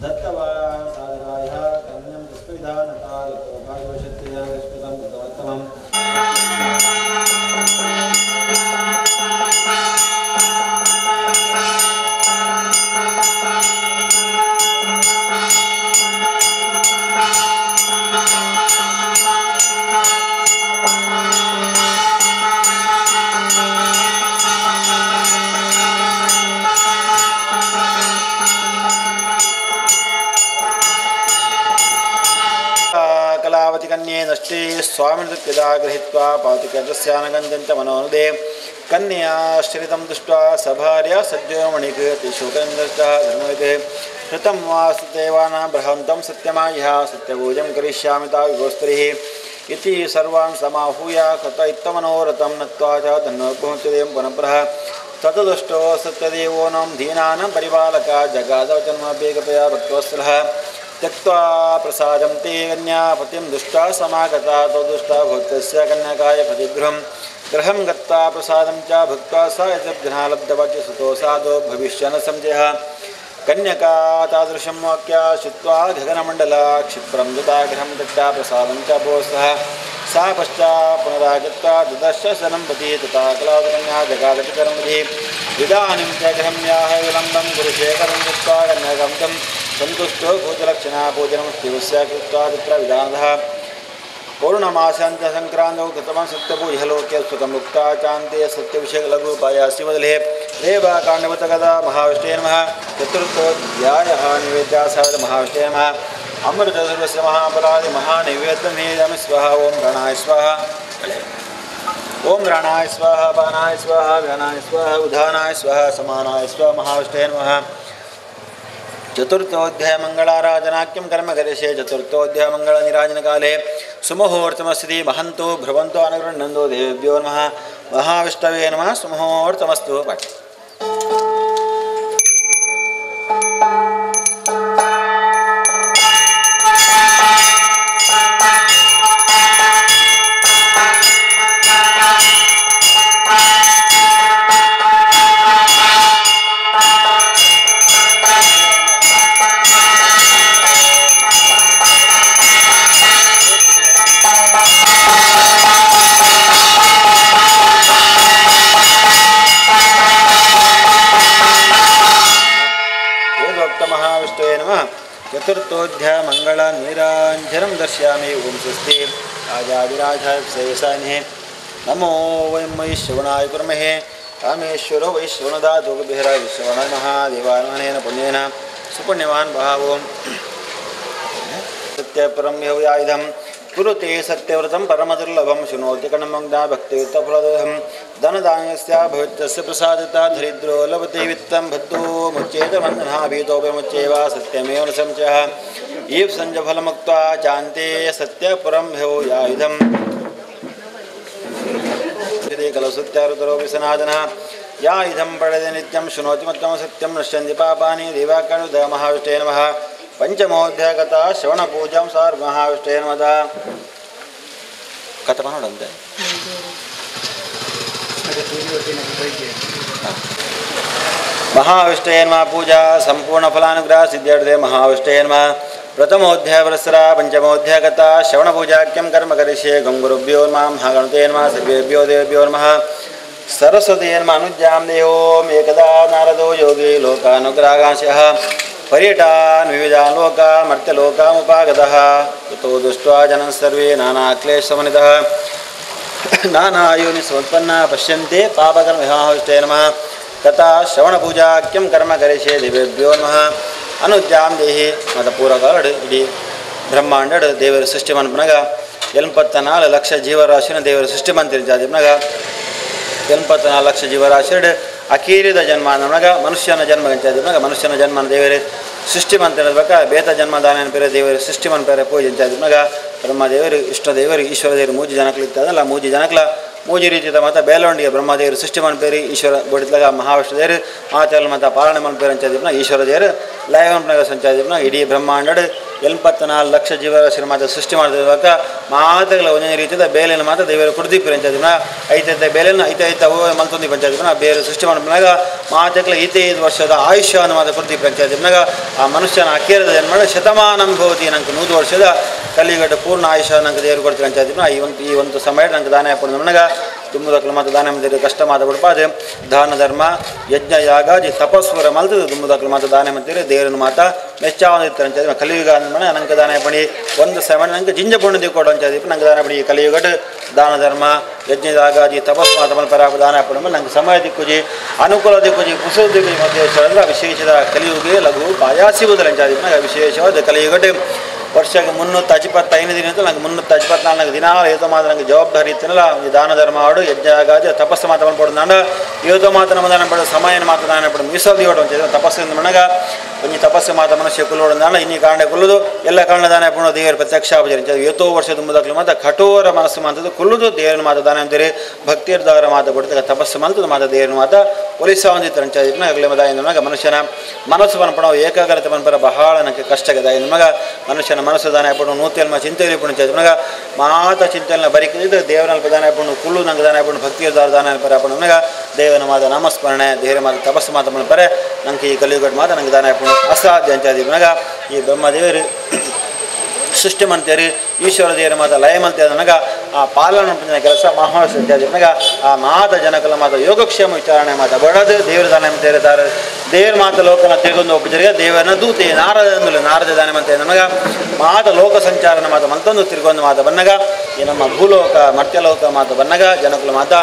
दत्तवा सादराय कन्यं पुष्पविधानता भागवशक्त्या विस्मृतं कृतवत्तमम्। कलावती कन्ये नष्टे स्वामिनृत्यदा गृहीत्वा पातिकतस्यानगञ्जं च मनोनुदे कन्याश्रितं दृष्ट्वा सभार्या सज्जोमणिकृतिशोकन्दष्टः धर्मविदे श्रुतं वा सत्यवानां बृहन्तं सत्यमायः सत्यपूजं करिष्यामि ताविभोस्त्रिः इति सर्वान् समाहूय कथयित्वमनोरथं नत्वा च धन्वभूचदेवं पुनः ततदुष्टो सत्यदेवो नाम दीनानां परिपालक जगादवचन्मपि कृपया भक्तवत्सलः त्यक्त्वा प्रसादं ते कन्यापतिं दुष्टा समागता तो दुष्टा भूतस्य कन्याकाय पतिगृहं गृहं गत्वा प्रसादं च भुक्त्वा सा यजनालब्धवच सुतो साधो भविष्य न संशयः। कन्यका तादृशं वाक्या श्रुत्वा गगनमण्डला क्षिप्रं ददा गृहं दत्ता प्रसादं च बोसः सा पश्चात् पुनरागत्वा ददर्श सनं पति तथा कलावकन्या जगादपितरमधि इदानीं च गृहं याः विलम्बं गुरुशेखरं कृत्वा कन्याकं तं सन्तुष्टो भूतलक्षणा पूजनं शिवस्य कृत्वा तत्र विधानतः पौर्णमासान्तसङ्क्रान्तौ कृतवान् सत्यपूजलोके सुखमुक्ता चान्ते सत्यविषयलघुपायासिवदले रेवाकाण्डवतकदा महाविष्णे नमः। चतुर्थोऽध्यायः निवेद्यासागर महाविष्णे नमः। अमृतसर्वस्य महापराधि महानैवेद्यं निवेदयामि स्वाहा। ॐ प्राणाय स्वाहा, ॐ प्राणाय स्वाहा, पानाय स्वाहा, व्यानाय स्वाहा, उदानाय स्वाहा, समानाय स्वाहा। महाविष्णे नमः। चतुर्थोऽध्याय मंगलाराधनाख्यं कर्म करिष्ये। चतुर्थोऽध्याय मंगलनिराजनकाले सुमुहूर्तमस्ति महन्तो भ्रुवन्तो अनुगृह्णन्तो देवेभ्यो नमः। महाविष्णवे नमः। सुमुहूर्तमस्तु। पाठ चतुर्थोऽध्याय मंगल नीराञ्जनं दर्शयामि। ओं स्वस्ति राजाधिराजाय सेवसानिः नमो वयं मयि श्रवणाय कुर्महे कामेश्वरो वै श्रवणदातोगभिराय श्रवणाय महादेवाननेन पुण्येन सुपुण्यवान् बहावों सत्यपरं यौयायुधं कुरुते सत्यव्रतं परमदुर्लभं शृणोति कणमग्ना भक्तियुक्तफलदं धनदान्यस्य भवितस्य प्रसादिता दरिद्रो लभते वित्तं भद्रो मुच्येत बन्धनः भीतोऽपि सत्यमेव न संशयः। ईप्सञ्जफलमुक्त्वा चान्ते सत्यपरं ह्यौयायुधं खलु सत्यारुतरोऽपि सनातनः या इदं पठति नित्यं शृणोति मत्तं सत्यं नश्यन्ति पापानि देवाकणुद महाविष्णे नमः। पंचमोऽध्यायकथा श्रवणपूजां सार महाविष्णे नमः। कथमनुडन्ते महाविष्णे नमः। पूजा संपूर्णफलानुग्रह सिद्ध्यर्थे महाविष्णे नमः। प्रथमोऽध्याय वरसरा पंचमोऽध्यायकथा श्रवणपूजाख्यं कर्म करिष्ये। गं गुरुभ्यो नमः। महागणपतये नमः। सर्वेभ्यो देवेभ्यो नमः। सरस्वती नमः। अनुज्ञां देहोम् एकदा नारदो योगी लोकानुग्रहांशः पर्यटान् विविधान् लोकान् मर्त्यलोकामुपागतः ततो दृष्ट्वा जनाः सर्वे नानाक्लेशसमन्वितः नानायोनिसमुत्पन्ना पश्यन्ते पापकर्मविहाविष्टे नमः। तथा श्रवणपूजाख्यं कर्म करिष्ये देवेभ्यो नमः। अनुज्ञां देहि ಮತಪೂರಕಾಲಡು ಇಡೀ ಬ್ರಹ್ಮಾಂಡಡು ದೇವರ ಸೃಷ್ಟಿ ಮನ್ಪನಾಗ 84 ಲಕ್ಷ ಜೀವರಾಶಿನ ದೇವರ ಸೃಷ್ಟಿ ಮಂತಿರ ಜಾತಿನಾಗ 84 ಲಕ್ಷ ಜೀವರಾಶಿಡು ಅಕೀರಿದ ಜನ್ಮ ನಮಗ ಮನುಷ್ಯನ ಜನ್ಮ ಗಂಚಾದಿನಾಗ ಮನುಷ್ಯನ ಜನ್ಮನ ದೇವರೇ ಸೃಷ್ಟಿ ಮಂತಿರಬೇಕ ಬೇತ ಜನ್ಮದಾನ ಪೇರೆ ದೇವರ ಸೃಷ್ಟಿ ಮನ್ಪೇರೆ ಪೂಜೆ ಅಂಚಾದಿನಾಗ ಬ್ರಹ್ಮದೇವರು ಇಷ್ಟದೇವರು ಈಶ್ವರ ದೇವರು ಮೂಜಿ ಜನಕ್ಲು ಇತ್ತದಲ್ಲ ಮೂಜಿ ಜನಕ್ಲ ಮೂಜಿ ರೀತಿಯ ಮಾತ ಬೇಲೊಂಡಿಗೆ ಬ್ರಹ್ಮದೇವರು ಸೃಷ್ಟಿ ಮನ್ಪೇರಿ ಈಶ್ವರ ಬೋಡಿತ್ಲಾಗ ಮಹಾವಿಷ್ಣು ದೇವರು ಮಾತೆಲ್ಲ ಮಾತ ಪಾಲನೆ ಮನ್ಪೇರು ಅಂಚಾದಿಪ್ನ ಈಶ್ವರ ದೇವರು ಲಯ ಮನ್ಪನಾಗ ಸಂಚಾದಿಪ್ನ ಇಡೀ ಬ್ರಹ್ಮಾಂಡಡು 84 ಲಕ್ಷ ಜೀವರಾಶಿನ ಮಾತ್ರ ಸೃಷ್ಟಿ ಮಾಡಿದಾಗ ಮಾತೆಗಳ ಒಂದೊಂದು ರೀತಿಯ ಬೇಲೆನ ಮಾತ್ರ ದೇವರು ಕುಡ್ದಿಪ್ಪಿರ ಅಂಚಾದಿಪ್ನ ಐತೈತ ಬೇಲೆನ ಐತೈತ ಮಲ್ತೊಂದಿ ಪಂಚಾದಿಪ್ನ ಬೇರೆ ಸೃಷ್ಟಿ ಮಾಡ್ಪನಾಗ ಮಾತೆಗಳ 55 ವರ್ಷದ ಆಯುಷ್ಯವನ್ನು ಮಾತ್ರ ಕುಡ್ದಿಪ್ಪಿರ ಅಂಚಾದಿಪ್ನಾಗ ಆ ಮನುಷ್ಯನ ಅಕ್ಕೇರದ ಜನ್ಮ ಶತಮಾನಂ ಭವತಿ ನಂಗೆ 100 ವರ್ಷದ ಕಲಿಯುಗಟ್ಟ ಪೂರ್ಣ ಆಯುಷ್ಯ ನಂಗೆ ದೇವರು ಕೊಡ್ತೀರ ಅಂಚಾದಿಪ್ನ ಈ ಒಂದು ಸಮಯ ನಂಗೆ ದಾನ ಹಾಕೊಂಡು ನನಗೆ ದುಮ್ಮುದಕ್ಕಲು ಮಾತ್ರ ದಾನ ಮಂದಿರ ಕಷ್ಟ ಮಾತ ಬಿಡ್ಪಾದೆ ದಾನ ಧರ್ಮ ಯಜ್ಞ ಯಾಗಾದಿ ತಪಸ್ವರ ಮಲ್ತದ ದುಮ್ಮುದಕ್ಕಲು ಮಾತ್ರ ದಾನ ಮಂದಿರ ದೇವರನ್ನು ಮಾತ ಮೆಚ್ಚಾವಂದಿರ್ತಾರೆ ಅಂಚಾದಿ ಕಲಿಯುಗ ಅಂದ್ಮೇಲೆ ನಂಗೆ ದಾನ ಪಣಿ ಒಂದು ಸಮಯ ನಂಗೆ ಜಿಂಜ ಪುಣ್ಯ ಕೊಡು ಅಂಚಾದಿ ನಂಗೆ ದಾನ ಪಣಿ ಕಲಿಯುಗಟ್ ದಾನ ಧರ್ಮ ಯಜ್ಞ ಯಾಗಾದಿ ತಪಸ್ ಮಾತ ಮಲ್ಪರ ದಾನ ಪಣ ನಂಗೆ ಸಮಯ ದಿಕ್ಕುಜಿ ಅನುಕೂಲ ದಿಕ್ಕುಜಿ ಕುಸು ದಿಕ್ಕುಜಿ ಮಧ್ಯೆ ವಿಶೇಷದ ಕಲಿಯುಗ ಲಘು ಪಾಯಾಸಿಗುವುದಿಲ್ಲ ಅಂಚಾದಿ ವಿಶೇಷವಾದ ಕಲಿಯುಗಟ್ ವರ್ಷಕ್ಕೆ 365 ದಿನ ಇತ್ತು ನಂಗೆ 364 ದಿನ ಏತೋ ಮಾತ್ರ ನಂಗೆ ಜವಾಬ್ದಾರಿ ಇತ್ತನಲ್ಲ ಈ ದಾನ ಧರ್ಮ ಆಡು ಯಜ್ಞ ಆಗಾದಿ ತಪಸ್ಸು ಮಾತ್ರ ಪಡ್ದು ಏತೋ ಮಾತ್ರ ನಮ್ಮ ದಾನ ಪಡ ಸಮಯ ಮಾತ್ರ ದಾನ ಪಡ ಮೀಸಲು ಯೋಡು ಅಂತ ತಪಸ್ಸು ಮನಗ ಒಂಜಿ ತಪಸ್ಸು ಮಾತ್ರ ಮನುಷ್ಯ ಕುಲ್ಲೋಡು ದಾನ ಇನ್ನಿ ಕಾರಣ ಕುಲ್ಲುದು ಎಲ್ಲ ಕಾರಣ ದಾನ ಪುಣ ದೇವರ ಪ್ರತ್ಯಕ್ಷ ಆಪಜರಿ ಏತೋ ವರ್ಷ ತುಂಬುದಾಗ್ಲು ಮಾತ್ರ ಕಠೋರ ಮನಸ್ಸು ಮಾತದ್ದು ಕುಲ್ಲುದು ದೇವರ ಮಾತ್ರ ದಾನ ಅಂತೀರಿ ಭಕ್ತಿಯರ್ದವರ ಮಾತು ಕೊಡ್ತಾರೆ ತಪಸ್ಸು ಮಂತದ್ದು ಮಾತ್ರ ದೇವರ ಮಾತ ಒಲಿಸ ಹೊಂದಿತ್ತು ಅಂಚಾದಿನ ಆಗಲೇ ಮದ ಮನುಷ್ಯನ ಮನಸ್ಸು ಪನ್ಪಣ ಏಕಾಗ್ರತೆ ಪನ್ಪರ ಬಹಳ ನನಗೆ ಕಷ್ಟ ಆಗದ ಮಗ ಮನುಷ್ಯನ ಮನಸ್ಸು ದಾನ ಪಡು ನೂತೆಲ್ಮ ಚಿಂತೆಯಲ್ಲಿ ಪುಣ ಮಗ ಮಾತ ಚಿಂತೆಲ್ಲ ಬರಿಕಿದ್ದು ದೇವರ ದಾನ ಪುಣ್ಣು ಕುಲ್ಲು ನಂಗೆ ದಾನ ಪುಣ್ಣು ಭಕ್ತಿಯರ್ದವರ ದಾನ ಪರ ಪುಣ್ಣ ಮಗ ದೇವನ ಮಾತ ನಾಮಸ್ಮರಣೆ ದೇವರ ಮಾತ ತಪಸ್ಸು ಮಾತ ಪರೆ ನಂಗೆ ಈ ಕಲಿಯುಗಟ್ ಮಾತ ನಂಗೆ ದಾನ ಪುಣ್ಣು ಅಸಾಧ್ಯ ಅಂಚಾದಿ ಮಗ ಈ ಬ್ರಹ್ಮದೇವರು ಸೃಷ್ಟಿ ಮಾಡ್ತೀರಿ ಈಶ್ವರ ದೇವರ ಮಾತ ಲಯ ಮಾಡ್ತೀರ ನನಗ ಆ ಪಾಲನೆ ಕೆಲಸ ಮಹಾವಿಷ್ಣು ನನಗ ಆ ಮಾತ ಜನಕಲ ಮಾತ ಯೋಗಕ್ಷೇಮ ವಿಚಾರಣೆ ಮಾತ ಬಡದು ದೇವರ ದಾನ ಅಂತಾರೆ ದೇವರ ಮಾತ ಲೋಕನ ತಿರುಗೊಂದು ಒಪ್ಪಿಜರಿಗೆ ದೇವರನ್ನ ದೂತೆ ನಾರದ ಅಂದಲು ನಾರದ ದಾನ ಅಂತ ನಮಗ ಮಾತ ಲೋಕ ಸಂಚಾರನ ಮಾತ ಮತ್ತೊಂದು ತಿರುಗೊಂದು ಮಾತ ಬನ್ನಗ ಈ ನಮ್ಮ ಭೂಲೋಕ ಮರ್ತ್ಯಲೋಕ ಮಾತ ಬನ್ನಗ ಜನಕುಲ ಮಾತ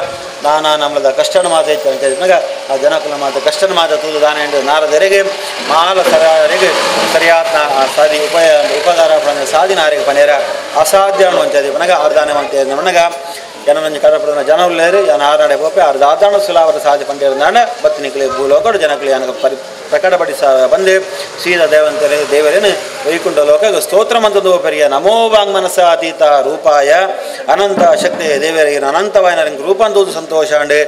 ದಾನ ನಮ್ಮದ ಕಷ್ಟನ ಮಾತ ಇತ್ತು ಅಂತ ಹೇಳಿದಾಗ ಆ ಜನಕುಲ ಮಾತ ಕಷ್ಟನ ಮಾತ ತೂದು ದಾನ ಎಂದು ನಾರದರಿಗೆ ಮಾಲ ಸರಿಯಾದರಿಗೆ ಸರಿಯಾದ ಸಾದಿ ಉಪಯ ಉಪಕಾರ ಸಾಧಿನಾರಿಗೆ ಪನೇರ ಅಸಾಧ್ಯ ಅಂತ ಮನಗ ಆರ್ದಾನ ಅಂತ ಮನಗ ಜನನಂಜಿ ಕಡಪಡನ ಜನವುಳ್ಳೇರು ಜನ ಆರ್ನಾಡೆ ಪೋಪೆ ಆರ್ ದಾದಾಣ ಸುಲಾವರ ಸಾಧಿ ಪಂಡಿರ್ನಾಡ ಬತ್ತಿನಿಕಲಿ ಭೂಲೋಕಡು ಜನಕಲಿ ಅನಗ ಪರಿ ಪ್ರಕಟಪಡಿಸ ಬಂದು ಸೀದಾ ದೇವಂತರೇ ದೇವರೇನು ವೈಕುಂಠ ಲೋಕ ಸ್ತೋತ್ರ ಮಂತದ್ದು ಪೆರಿಯ ನಮೋ ವಾಂಗ್ ಮನಸ ಅತೀತ ರೂಪಾಯ ಅನಂತ ಶಕ್ತಿ ದೇವರಿಗೆ ಅನಂತವಾಯನ ರೂಪ ಅಂತದ್ದು ಸಂತೋಷ ಅಂಡು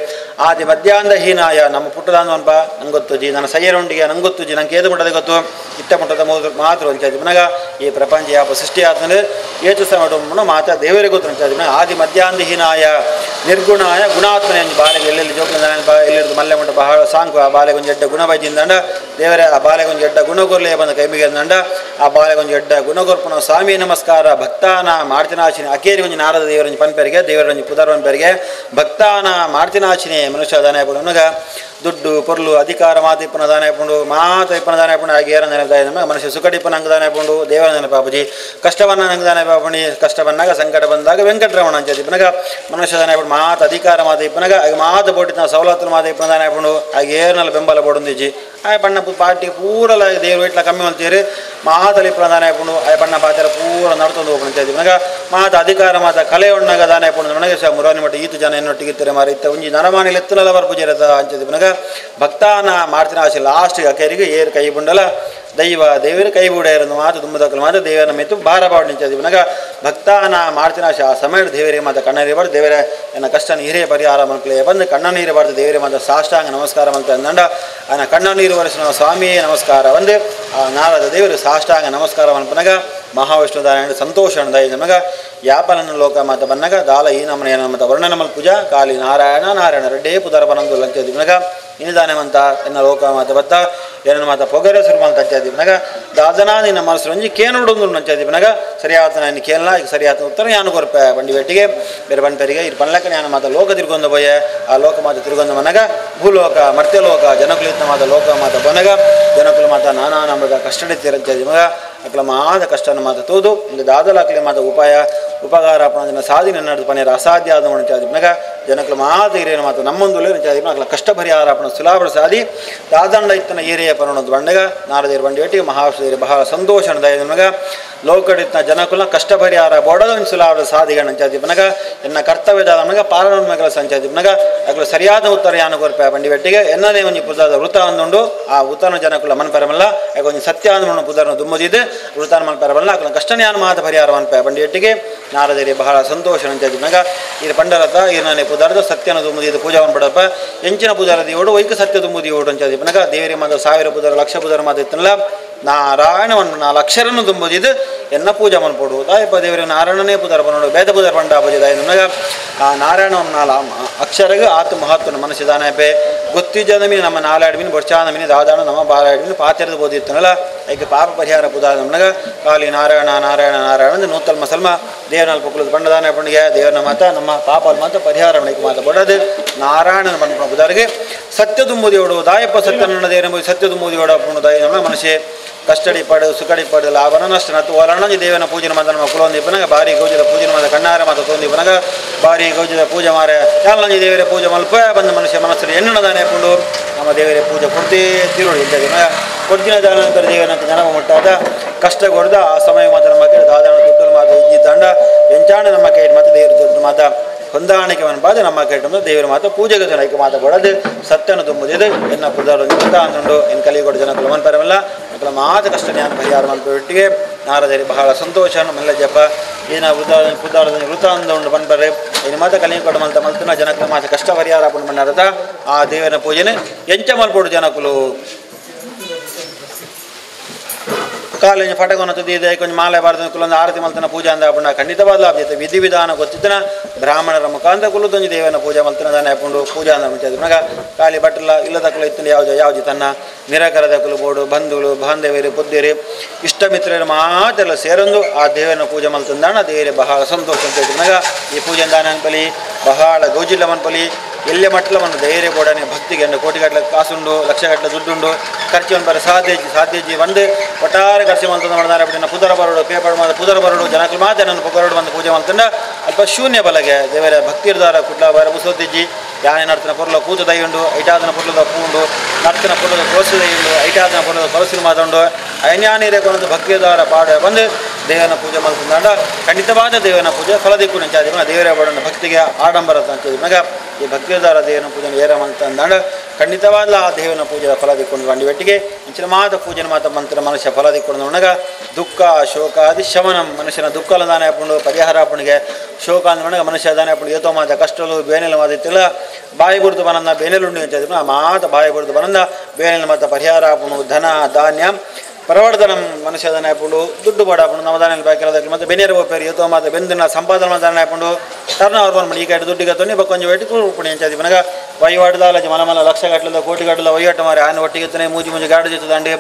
ಆದಿ ಮಧ್ಯಾಂದ ಹೀನಾಯ ನಮ್ಮ ಪುಟ್ಟದಾಂದು ಅನ್ಪ ನಂಗೆ ಗೊತ್ತು ಜಿ ನನ್ನ ಸಯ್ಯರೊಂಡಿಗೆ ನಂಗೆ ಗೊತ್ತು ಜಿ ನಂಗೆ ಏದು ಮುಟ್ಟದ ಗೊತ್ತು ಇತ್ತ ಮುಟ್ಟದ ಮಾತ್ರ ಅಂಚಾದಿ ಮನಗ ಈ ಪ್ರಪಂಚ ಯಾವ ಸೃಷ್ಟಿ ಆದ್ಮೇಲೆ ಏತು ಸಮಯ ಮಾತಾ ದೇವರಿಗೆ ಗೊತ್ತು ಅಂಚಾದಿ ಮನಗ ಆದಿ ಮಧ್ಯಾಂದ ಹೀನಾಯ ನಿರ್ಗುಣಾಯ ಗುಣಾತ್ಮನೆ ಬಾಲೆಗೆ ಎಲ್ಲೆಲ್ಲಿ ಜೋಕ್ಲಿಂದ ಎಲ್ಲಿರ್ದು ಮಲ್ಲೆ ಮುಟ್ಟ ಬಹಳ ಸಾಂಕು ಆ ಬಾಲೆಗೆ ಒಂದು ಎಡ್ಡ ಗುಣ ಬೈದಿಂದಂಡ ದೇವರೇ ಆ ಬಾಲೆಗೊಂದು ಎಡ್ಡ ಗುಣಗೊರ್ಲೆ ಬಂದ ಕೈಮಿಗೆ ಅಂದಂಡ ಆ ಬಾಲೆಗೊಂದು ಎಡ್ಡ ಗುಣಗೊರ್ಪಣ ಸ್ವಾಮಿ ನಮಸ್ಕಾರ ಭಕ್ತಾನ ಮಾಡ್ತಿನಾಚಿನಿ ಅಕೇರಿ ಒಂಜಿ ನಾರದ ದೇವರಂಜಿ ಪನ್ಪೆರಿಗೆ ದೇವರಂಜಿ ಪುದರ್ವನ್ಪೆರಿಗೆ ಭಕ್ತಾನ ಮಾಡ್ತಿನಾಚಿನಿ ಮನುಷ್ಯ ದಾನ ಪುಣಗ ದುಡ್ಡು ಪೊರ್ಲು ಅಧಿಕಾರ ಮಾತು ಇಪ್ಪನ ದಾನ ಪುಂಡು ಮಾತು ಇಪ್ಪನ ದಾನ ಪುಂಡು ಹಾಗೆ ಏರ ನೆನಪಾಯ ಮನುಷ್ಯ ಸುಖಡಿಪ್ಪನ ಹಂಗೆ ದಾನ ಪುಂಡು ದೇವರ ನೆನಪಾಪುಜಿ ಕಷ್ಟವನ್ನ ಹಂಗೆ ದಾನ ಪಾಪುಣಿ ಕಷ್ಟ ಬಂದಾಗ ಸಂಕಟ ಬಂದಾಗ ವೆಂಕಟರಮಣ ಅಂತ ಇಪ್ಪನಗ ಮನುಷ್ಯ ದಾನ ಪುಂಡು ಮಾತು ಅಧಿಕಾರ ಮಾತು ಇಪ್ಪನಗ ಆಗ ಮಾತು ಬೋಟಿನ ಸವಲತ್ತು ಮಾತು ಇಪ್ಪನ ದಾನ ಪುಂಡು ಹಾಗೆ ಏರ್ನಲ್ಲ ಬೆಂಬಲ ಬೋಡುಂದಿಜಿ ಆ ಬಣ್ಣ ಪಾರ್ಟಿ ಪೂರಲ ದೇವರು ಇಟ್ಲ ಕಮ್ಮಿ ಅಂತೀರಿ ಮಾತಲ್ಲಿ ಇಪ್ಪನ ದಾನ ಪುಂಡು ಆ ಬಣ್ಣ ಪಾತ್ರ ಪೂರ ನಡ್ತೊಂದು ಹೋಗ್ಬಿಡು ಅಂತ ಇಪ್ಪನಗ ಮಾತು ಅಧಿಕಾರ ಮಾತ ಕಲೆ ಉಣ್ಣಾಗ ದಾನ ಪುಂಡು ನನಗೆ ಸ ಮುರಾನಿ ಮಟ್ಟ ಈತು ಜನ ಎನ್ನೊಟ್ಟಿಗೆ ಇತ್ತಾರೆ ಮಾರಿ ಇತ್ತ ಒಂಜಿ ನರಮಾನಿಲ್ ಎತ್ತನಲ್ಲ ಬರ್ ಪೂಜೆ ಇರತ್ತ ಅಂಚಿದ ಇಪ್ಪನಗ ಭಕ್ತಾನ ಮಾಡ್ತಿನ ಆಸೆ ಲಾಸ್ಟ್ ಅಕೇರಿಗೆ ಏರು ಕೈ ಬುಂಡಲ ದೈವ ದೇವರು ಕೈ ಬೂಡ ಮಾತು ತುಂಬದಕ್ಕಲು ಮಾತು ದೇವರ ಮೆತ್ತು ಭಾರ ಬಾಡು ನಿಂತಿದ್ದ ಭಕ್ತಾನ ಮಾಡ್ತಿನ ಆಸೆ ಆ ಸಮಯ ದೇವರಿಗೆ ಮಾತ ಕಣ್ಣೀರು ದೇವರ ನನ್ನ ಕಷ್ಟ ನೀರೇ ಪರಿಹಾರ ಮಕ್ಕಳೇ ಬಂದು ಕಣ್ಣ ನೀರು ಬಾರ್ದು ದೇವರಿಗೆ ಮಾತ ಸಾಷ್ಟಾಂಗ ನಮಸ್ಕಾರ ಅಂತ ಅಂದಂಡ ಆನ ಕಣ್ಣ ನೀರು ವರೆಸಿನ ಸ್ವಾಮಿಯೇ ನಮಸ್ಕಾರ ಬಂದು ಆ ನಾರದ ದೇವರು ಸಾಷ್ಟಾಂಗ ನಮಸ್ಕಾರ ಅನ್ಪನಗ ಮಹಾವಿಷ್ಣು ದಾರಾಯಣ ಸಂತೋಷ ನಮಗ ಯಾಪನನ್ನ ಲೋಕ ಮಾತ ಬನ್ನಗ ದಾಲ ಈ ನಮನ ಮಾತ ವರ್ಣನಮಲ್ ಪೂಜಾ ಕಾಲಿ ನಾರಾಯಣ ನಾರಾಯಣ ರೆಡ್ಡೇ ಪುದರ ಬನಂದು ಲಂಚ ಇನಿದಾನೆಮಂತ ಎನ್ನ ಲೋಕ ಮಾತ ಬತ್ತ ಏನನ್ನ ಮಾತ ಪೊಗರೆ ಸುರುಮಂತ ಅಂಚಾದಿಪ್ಪನಗ ದಾದನಾ ನಿನ್ನ ಮನಸ್ಸು ರಂಜಿ ಕೇನುಡೊಂದು ಅಂಚಾದಿಪ್ಪನಗ ಸರಿಯಾದ ನಾನು ಕೇಳಲ್ಲ ಈಗ ಸರಿಯಾದ ಉತ್ತರ ಯಾನು ಕೊರ್ಪೆ ಬಂಡಿ ಬೇಟಿಗೆ ಬೇರೆ ಬಂಪೆರಿಗೆ ಇರು ಪನ್ಲಕ್ಕ ನಾನು ಮಾತ ಲೋಕ ತಿರ್ಗೊಂದು ಬೊಯ್ಯ ಆ ಲೋಕ ಮಾತ ತಿರ್ಗೊಂದು ಮನಗ ಭೂಲೋಕ ಮರ್ತ್ಯಲೋಕ ಜನಕುಲಿತ ಮಾತ ಲೋಕ ಮಾತ ಬನಗ ಜನಕುಲ ಮಾತ ನಾನಾ ನಮಗ ಕಷ್ಟಡಿತ್ತಿರಂಚಾದಿ ಮಗ ಅಕ್ಲ ಮಾದ ಕಷ್ಟನ ಮಾತ ತೋದು ಇಂದು ದಾದಲಾಕ್ಲೆ ಮಾತ ಉಪಾಯ ಉಪಕಾರ ಅಪನ ಸಾಧನೆ ನಡೆದು ಪನೇರ ಅಸಾಧ್ಯ ಆದ ಮನಗ ಜನಕುಲ ಮಾತ ಹಿರಿಯನ ಮಾತು ನಮ್ಮೊಂದು ಅಕ್ಲ ಕಷ್ಟ ಪರಿಹಾರ ಅಪನ ಸುಲಾಭ ಸಾಧಿ ದಾದಂಡ ಇತ್ತನ ಏರಿಯ ಪನೊಂದು ಬಂಡಗ ನಾರದೇರು ಬಂಡಿ ಒಟ್ಟಿಗೆ ಮಹಾವಿಷ್ಣು ಬಹಳ ಸಂತೋಷ ನಮಗ ಲೋಕಡಿತ್ನ ಜನಕುಲ ಕಷ್ಟ ಪರಿಹಾರ ಬೋಡದ ಒಂದು ಸುಲಾಭ ಸಾಧಿಗಣ ಎನ್ನ ಕರ್ತವ್ಯದ ನಮಗ ಪಾಲನ ಸಂಚಾದಿಪನಗ ಅಕ್ಲ ಸರಿಯಾದ ಉತ್ತರ ಯಾನು ಕೊರ್ಪೆ ಬಂಡಿ ಬೆಟ್ಟಿಗೆ ಎನ್ನದೇ ಒಂದು ಪುದಾದ ವೃತ ಅಂದುಂಡು ಆ ಉತ್ತರನ ಜನಕುಲ ಮನ್ ಪರಮಲ್ಲ ಯಾಕೊಂದು ಸತ್ಯ ಅಂದ ಪುದರ್ನ ದುಮ್ಮದಿದ್ದು ವೃತಾನ ಮನ್ ಪರಮಲ್ಲ ಅಕ್ಲ ಕಷ್ಟನ ಯಾನು ಮಾತ ಪರಿಹಾರ ಮನ್ಪೆ ಬಂಡಿ ಎಟ್ಟಿಗೆ ನಾರದೇರಿ ಬಹಳ ಸಂತೋಷ ಅಂಚಾದಿಪನಗ ಇದು ಪಂಡರಥ ಈ ನಾನೇ ಪುದಾರದ ಸತ್ಯನ ದುಂಬುದಿ ಪೂಜಾವನ್ನು ಪಡಪ್ಪ ಎಂಚಿನ ಪೂಜಾರ ದೇವಡು ವೈಕ ಸತ್ಯ ದುಂಬುದಿ ಓಡು ಅಂತ ಪನಗ ದೇವರೇ ಮಾತ ಸಾವಿರ ಪುದಾರ ಲಕ್ಷ ಪುದಾರ ಮಾತ ಇತ್ತನಲ್ಲ ನಾರಾಯಣವನ್ನು ನಾಲ್ಕು ಅಕ್ಷರನ್ನು ದುಂಬುದಿದ್ದು ಎನ್ನ ಪೂಜೆ ಮನ್ಪೋಡು ತಾಯಪ್ಪ ದೇವರ ನಾರಾಯಣನೇ ಪುದಾರ ಬನ್ನೋಡು ಬೇದ ಪುದಾರ ಪಂಡ ಪೂಜೆ ದಾಯ ನಮಗ ಆ ನಾರಾಯಣವನ್ನು ನಾಲ್ ಅಕ್ಷರಗೆ ಆತ ಮಹತ್ವನ ಮನಸ್ಸು ದಾನಪೆ ಗೊತ್ತಿಜದ ಮೀನು ನಮ್ಮ ನಾಲಾಡ್ ಮೀನು ಬೊಡ್ಚಾದ ಮೀನು ದಾದಾಣ ನಮ್ಮ ಬಾಲಾಡ್ ಮೀನು ಪಾತ್ರದ ಬೋದಿತ್ತನಲ್ಲ ಐಕೆ ಪಾಪ ಪರಿಹಾರ ಪುದಾರ ನಮಗ ಕಾಲಿ ನಾರಾಯಣ ನಾರಾಯಣ ನಾರಾಯಣ ಅಂದ್ರೆ ನೂತಲ್ ಮಸಲ್ಮ ದೇವನಲ್ಲಿ ಪುಕ್ಕಲದ ಬಂಡದಾನ ಪಂಡಿಗೆ ದೇವನ ಮಾತ ನಮ್ಮ ಪಾಪ ಮಾತ ಪರಿಹಾರ ಮಣಿಗೆ ಮಾತ ಬಡದು ನಾರಾಯಣನ ಬಂಡ ಪುದಾರಿಗೆ ಸತ್ಯ ದುಂಬುದಿಯೋಡು ದಾಯಪ್ಪ ಸತ್ಯನನ್ನ ದೇವನ ಸತ್ಯ ದುಂಬುದಿಯೋಡ ಪುಣ್ಯ ದಾಯ ನಮ್ಮ ಮನಸ್ಸೆ ಕಷ್ಟಡಿ ಪಡು ಸುಕಡಿ ಪಡು ಲಾಭನ ನಷ್ಟ ನತ್ತು ಒಲಣ ದೇವನ ಪೂಜೆ ಮಾತ ನಮ್ಮ ಕುಲೊಂದಿಪ್ಪನಾಗ ಭಾರಿ ಗೌಜದ ಪೂಜೆ ಮಾತ ಕಣ್ಣಾರ ಮಾತ ತೋಂದಿಪ್ಪನಾಗ ಭಾರಿ ಗೌಜದ ಪೂಜೆ ಮಾರೆ ಯಾಲಂಜಿ ದೇವರ ಪೂಜೆ ಮಲ್ಪ ಬಂದ ಮನುಷ್ಯ ಮನಸ್ಸು ಎಣ್ಣದಾನೆ ಪುಂಡು ನಮ್ಮ ದೇವರ ಪೂಜೆ ಕೊಡ್ತೇ ತಿರುಳು ಇದ್ದ ಕೊಡ್ತಿನ ದಾನಂತರ ದೇವನ ಜನಮ ಮುಟ್ಟಾದ ಕಷ್ಟ ಕೊಡ್ದ ಆ ಸಮಯ ಮಾತ್ರ ನಮ್ಮ ಕೈ ದಾದಾಣ ದುಡ್ಡು ಮಾತ ಇದ್ದಂಡ ಎಂಚಾಣ ನಮ್ಮ ಕೈ ಮಾತ ದೇವರ ದುಡ್ಡು ಮಾತ ಹೊಂದಾಣಿಕೆ ಮನಪಾದ ನಮ್ಮ ಕೈಟು ದೇವರ ಮಾತ ಪೂಜೆಗೆ ಜನಕ್ಕೆ ಮಾತ ಕೊಡದು ಸತ್ಯನ ತುಂಬುದಿದೆ ಎನ್ನ ಪುದಾರ ಅಂದುಂಡು ಎನ್ ಕಲಿಗೊಡ ಜನಕುಲ ಮನ್ಪರವಲ್ಲ ಮಕ್ಕಳ ಮಾತ ಕಷ್ಟ ಜ್ಞಾನ ಪರಿಹಾರ ಮನ್ಪೊಟ್ಟಿಗೆ ನಾರದರಿ ಬಹಳ ಸಂತೋಷ ಮಲ್ಲ ಜಪ ಏನ ಪುದಾರದ ವೃತ ಅಂದುಂಡು ಪನ್ಪರೆ ಇನ್ನು ಮಾತ ಕಲಿಗೊಡ ಮಲ್ತ ಮಲ್ತನ ಜನಕುಲ ಮಾತ ಕಷ್ಟ ಪರಿಹಾರ ಪಂಡು ಆ ದೇವರ ಪೂಜೆನೆ ಎಂಚ ಮಲ್ಪೋಡು ಜನಕುಲು ಕಾಲೇಜು ಫಟಕವನ್ನು ತುದಿದೆ ಕೊಂಚ ಮಾಲೆ ಬಾರದು ಕುಲೊಂದು ಆರತಿ ಮಲ್ತನ ಪೂಜೆ ಅಂದ ಅಪ್ಪಣ ಖಂಡಿತವಾದ ಲಾಭ ಜೊತೆ ವಿಧಿ ವಿಧಾನ ಗೊತ್ತಿದ್ದನ ಬ್ರಾಹ್ಮಣರ ಮುಖಾಂತರ ಕುಲುದೊಂಜಿ ದೇವನ ಪೂಜೆ ಮಲ್ತನ ದಾನ ಹಾಕೊಂಡು ಪೂಜಾ ಅಂದ ಮುಂಚೆ ಮಗ ಖಾಲಿ ಬಟ್ಟಲ ಇಲ್ಲದ ಕುಲ ಇತ್ತು ಯಾವ್ದು ಯಾವ್ದು ತನ್ನ ನಿರಾಕರದ ಕುಲು ಬೋಡು ಬಂಧುಗಳು ಬಾಂಧವ್ಯರು ಪುದ್ದಿರಿ ಇಷ್ಟ ಮಿತ್ರರು ಮಾತೆಲ್ಲ ಸೇರೊಂದು ಆ ದೇವನ ಪೂಜೆ ಮಲ್ತಂದಾಣ ದೇವರೇ ಬಹಳ ಸಂತೋಷ ಅಂತ ಮಗ ಈ ಪೂಜೆ ದಾನ ಅನ್ಪಲಿ ಬಹಳ ಗೌಜಿಲ್ಲ ಮನ್ಪಲಿ ಎಲ್ಲೇ ಮಟ್ಟಲವನ್ನು ಧೈರ್ಯ ಬೋಡನೆ ಭಕ್ತಿಗೆ ಅಂಡು ಕೋಟಿಗಟ್ಟಲೆ ಕಾಸುಂಡು ಲಕ್ಷಗಟ್ಟಲೆ ದುಡ್ಡುಂಡು ಖರ್ಚು ಒಂದು ಬರ ಸಾಧ್ಯ ಸಾಧ್ಯ ಬಂದು ಒಟ್ಟಾರೆ ಖರ್ಚು ಮಾಡ್ತಂದು ಮಾಡಿದಾರೆ ಬಿಟ್ಟು ಪುದರ ಬರೋಡು ಪೇಪರ್ ಮಾಡ ಪುದರ ಬರೋಡು ಜನಕ್ಕೆ ಮಾತ್ರ ನನ್ನ ಪುಗರೋಡು ಬಂದು ಪೂಜೆ ಮಾಡ್ತಂಡ ಅಲ್ಪ ಶೂನ್ಯ ಬಲಗೆ ದೇವರ ಭಕ್ತಿರ್ದಾರ ಕುಟ್ಲ ಬಾರ ಮುಸೋದಿಜ್ಜಿ ಯಾನೆ ನರ್ತನ ಪೊರ್ಲ ಕೂತು ದೈಯುಂಡು ಐಟಾದನ ಪೊರ್ಲದ ಪೂಂಡು ನರ್ತನ ಪೊರ್ಲದ ಕೋಸು ದೈಯುಂಡು ಐಟಾದನ ಪೊರ್ಲದ ಕೊಲಸಿನ ಮಾತುಂಡು ಐನ್ಯಾನೀರೆ ಕೊನದು ಭಕ್ತಿದಾರ ಪಾಡ ಬಂದು ದೇವನ ಪೂಜೆ ಮಾಡ್ತಂಡ ಖಂಡಿತವಾದ ದೇವನ ಪೂಜೆ ಫಲದಿಕ್ಕು ನಂಚಾದಿ ದೇವರೇ ಬಡೋಣ ಭಕ್ತಿಗೆ ಆಡಂಬರ ಅಂತ ಈ ಭಕ್ತಿದಾರ ದೇವನ ಪೂಜೆ ಏರ ಅಂತಂದಾಂಡ ಖಂಡಿತವಾದ ಆ ದೇವನ ಪೂಜೆಯ ಫಲ ದಿಕ್ಕೊಂಡು ಬಂಡಿ ಬೆಟ್ಟಿಗೆ ಇಂಚಿನ ಮಾತ ಪೂಜೆನ ಮಾತ ಮಂತ್ರ ಮನುಷ್ಯ ಫಲ ದಿಕ್ಕೊಂಡು ಒಣಗ ದುಃಖ ಶೋಕಾದಿ ಶಮನಂ ಮನುಷ್ಯನ ದುಃಖಲ ದಾನ ಹಾಕೊಂಡು ಪರಿಹಾರ ಹಾಪಣಿಗೆ ಶೋಕ ಅಂದ್ರೆ ಮನುಷ್ಯ ದಾನ ಹಾಕೊಂಡು ಏತೋ ಮಾತ ಕಷ್ಟಲು ಬೇನೆಲ್ಲ ಮಾತಿತ್ತಿಲ್ಲ ಬಾಯಿ ಗುರುತು ಬನಂದ ಬೇನೆಲುಂಡು ಅಂತ ಆ ಮಾತ ಬಾಯಿ ಗುರುತು ಬನಂದ ಬೇನೆಲ್ಲ ಮಾತ ಪರಿಹಾರ ಹಾಪಣು ಧನ ಧಾನ್ಯ ಪ್ರವರ್ಧನ ಮನುಷ್ಯ ದಾನ ಹಾಕೊಂಡು ದುಡ್ಡು ಬಾಡ ಹಾಕೊಂಡು ನಮ್ಮ ದಾನ ಬಾಕಿ ಮತ್ತು ಬೆನೇರು ಹೋಗ್ತಾರೆ ಏತೋ ಮಾತ ಬೆಂದಿನ ಸಂಪಾದನೆ ದಾನ ಹಾಕೊಂಡು ಟರ್ನ್ ಅವ್ರು ಬಂದ್ಬಿಡಿ ಈ ಕಡೆ ದುಡ್ಡಿಗೆ ತೊನ್ನಿ ಕೊಂಚ ವೇಟಿ ಕೂಪುಣಿ ಅಂಚಾದಿ ಮನಗ ವಹಿವಾಟದಾಲ ಮಲ ಮಲ ಲಕ್ಷ ಗಟ್ಟಲದ ಕೋಟಿ ಗಟ್ಟಲ ವಹಿವಾಟ ಮಾರಿ ಆನೆ ಒಟ್ಟಿಗೆ ತನೆ ಮೂಜಿ ಮೂಜಿ ಗಾಡಿ ದಾಂಡಿ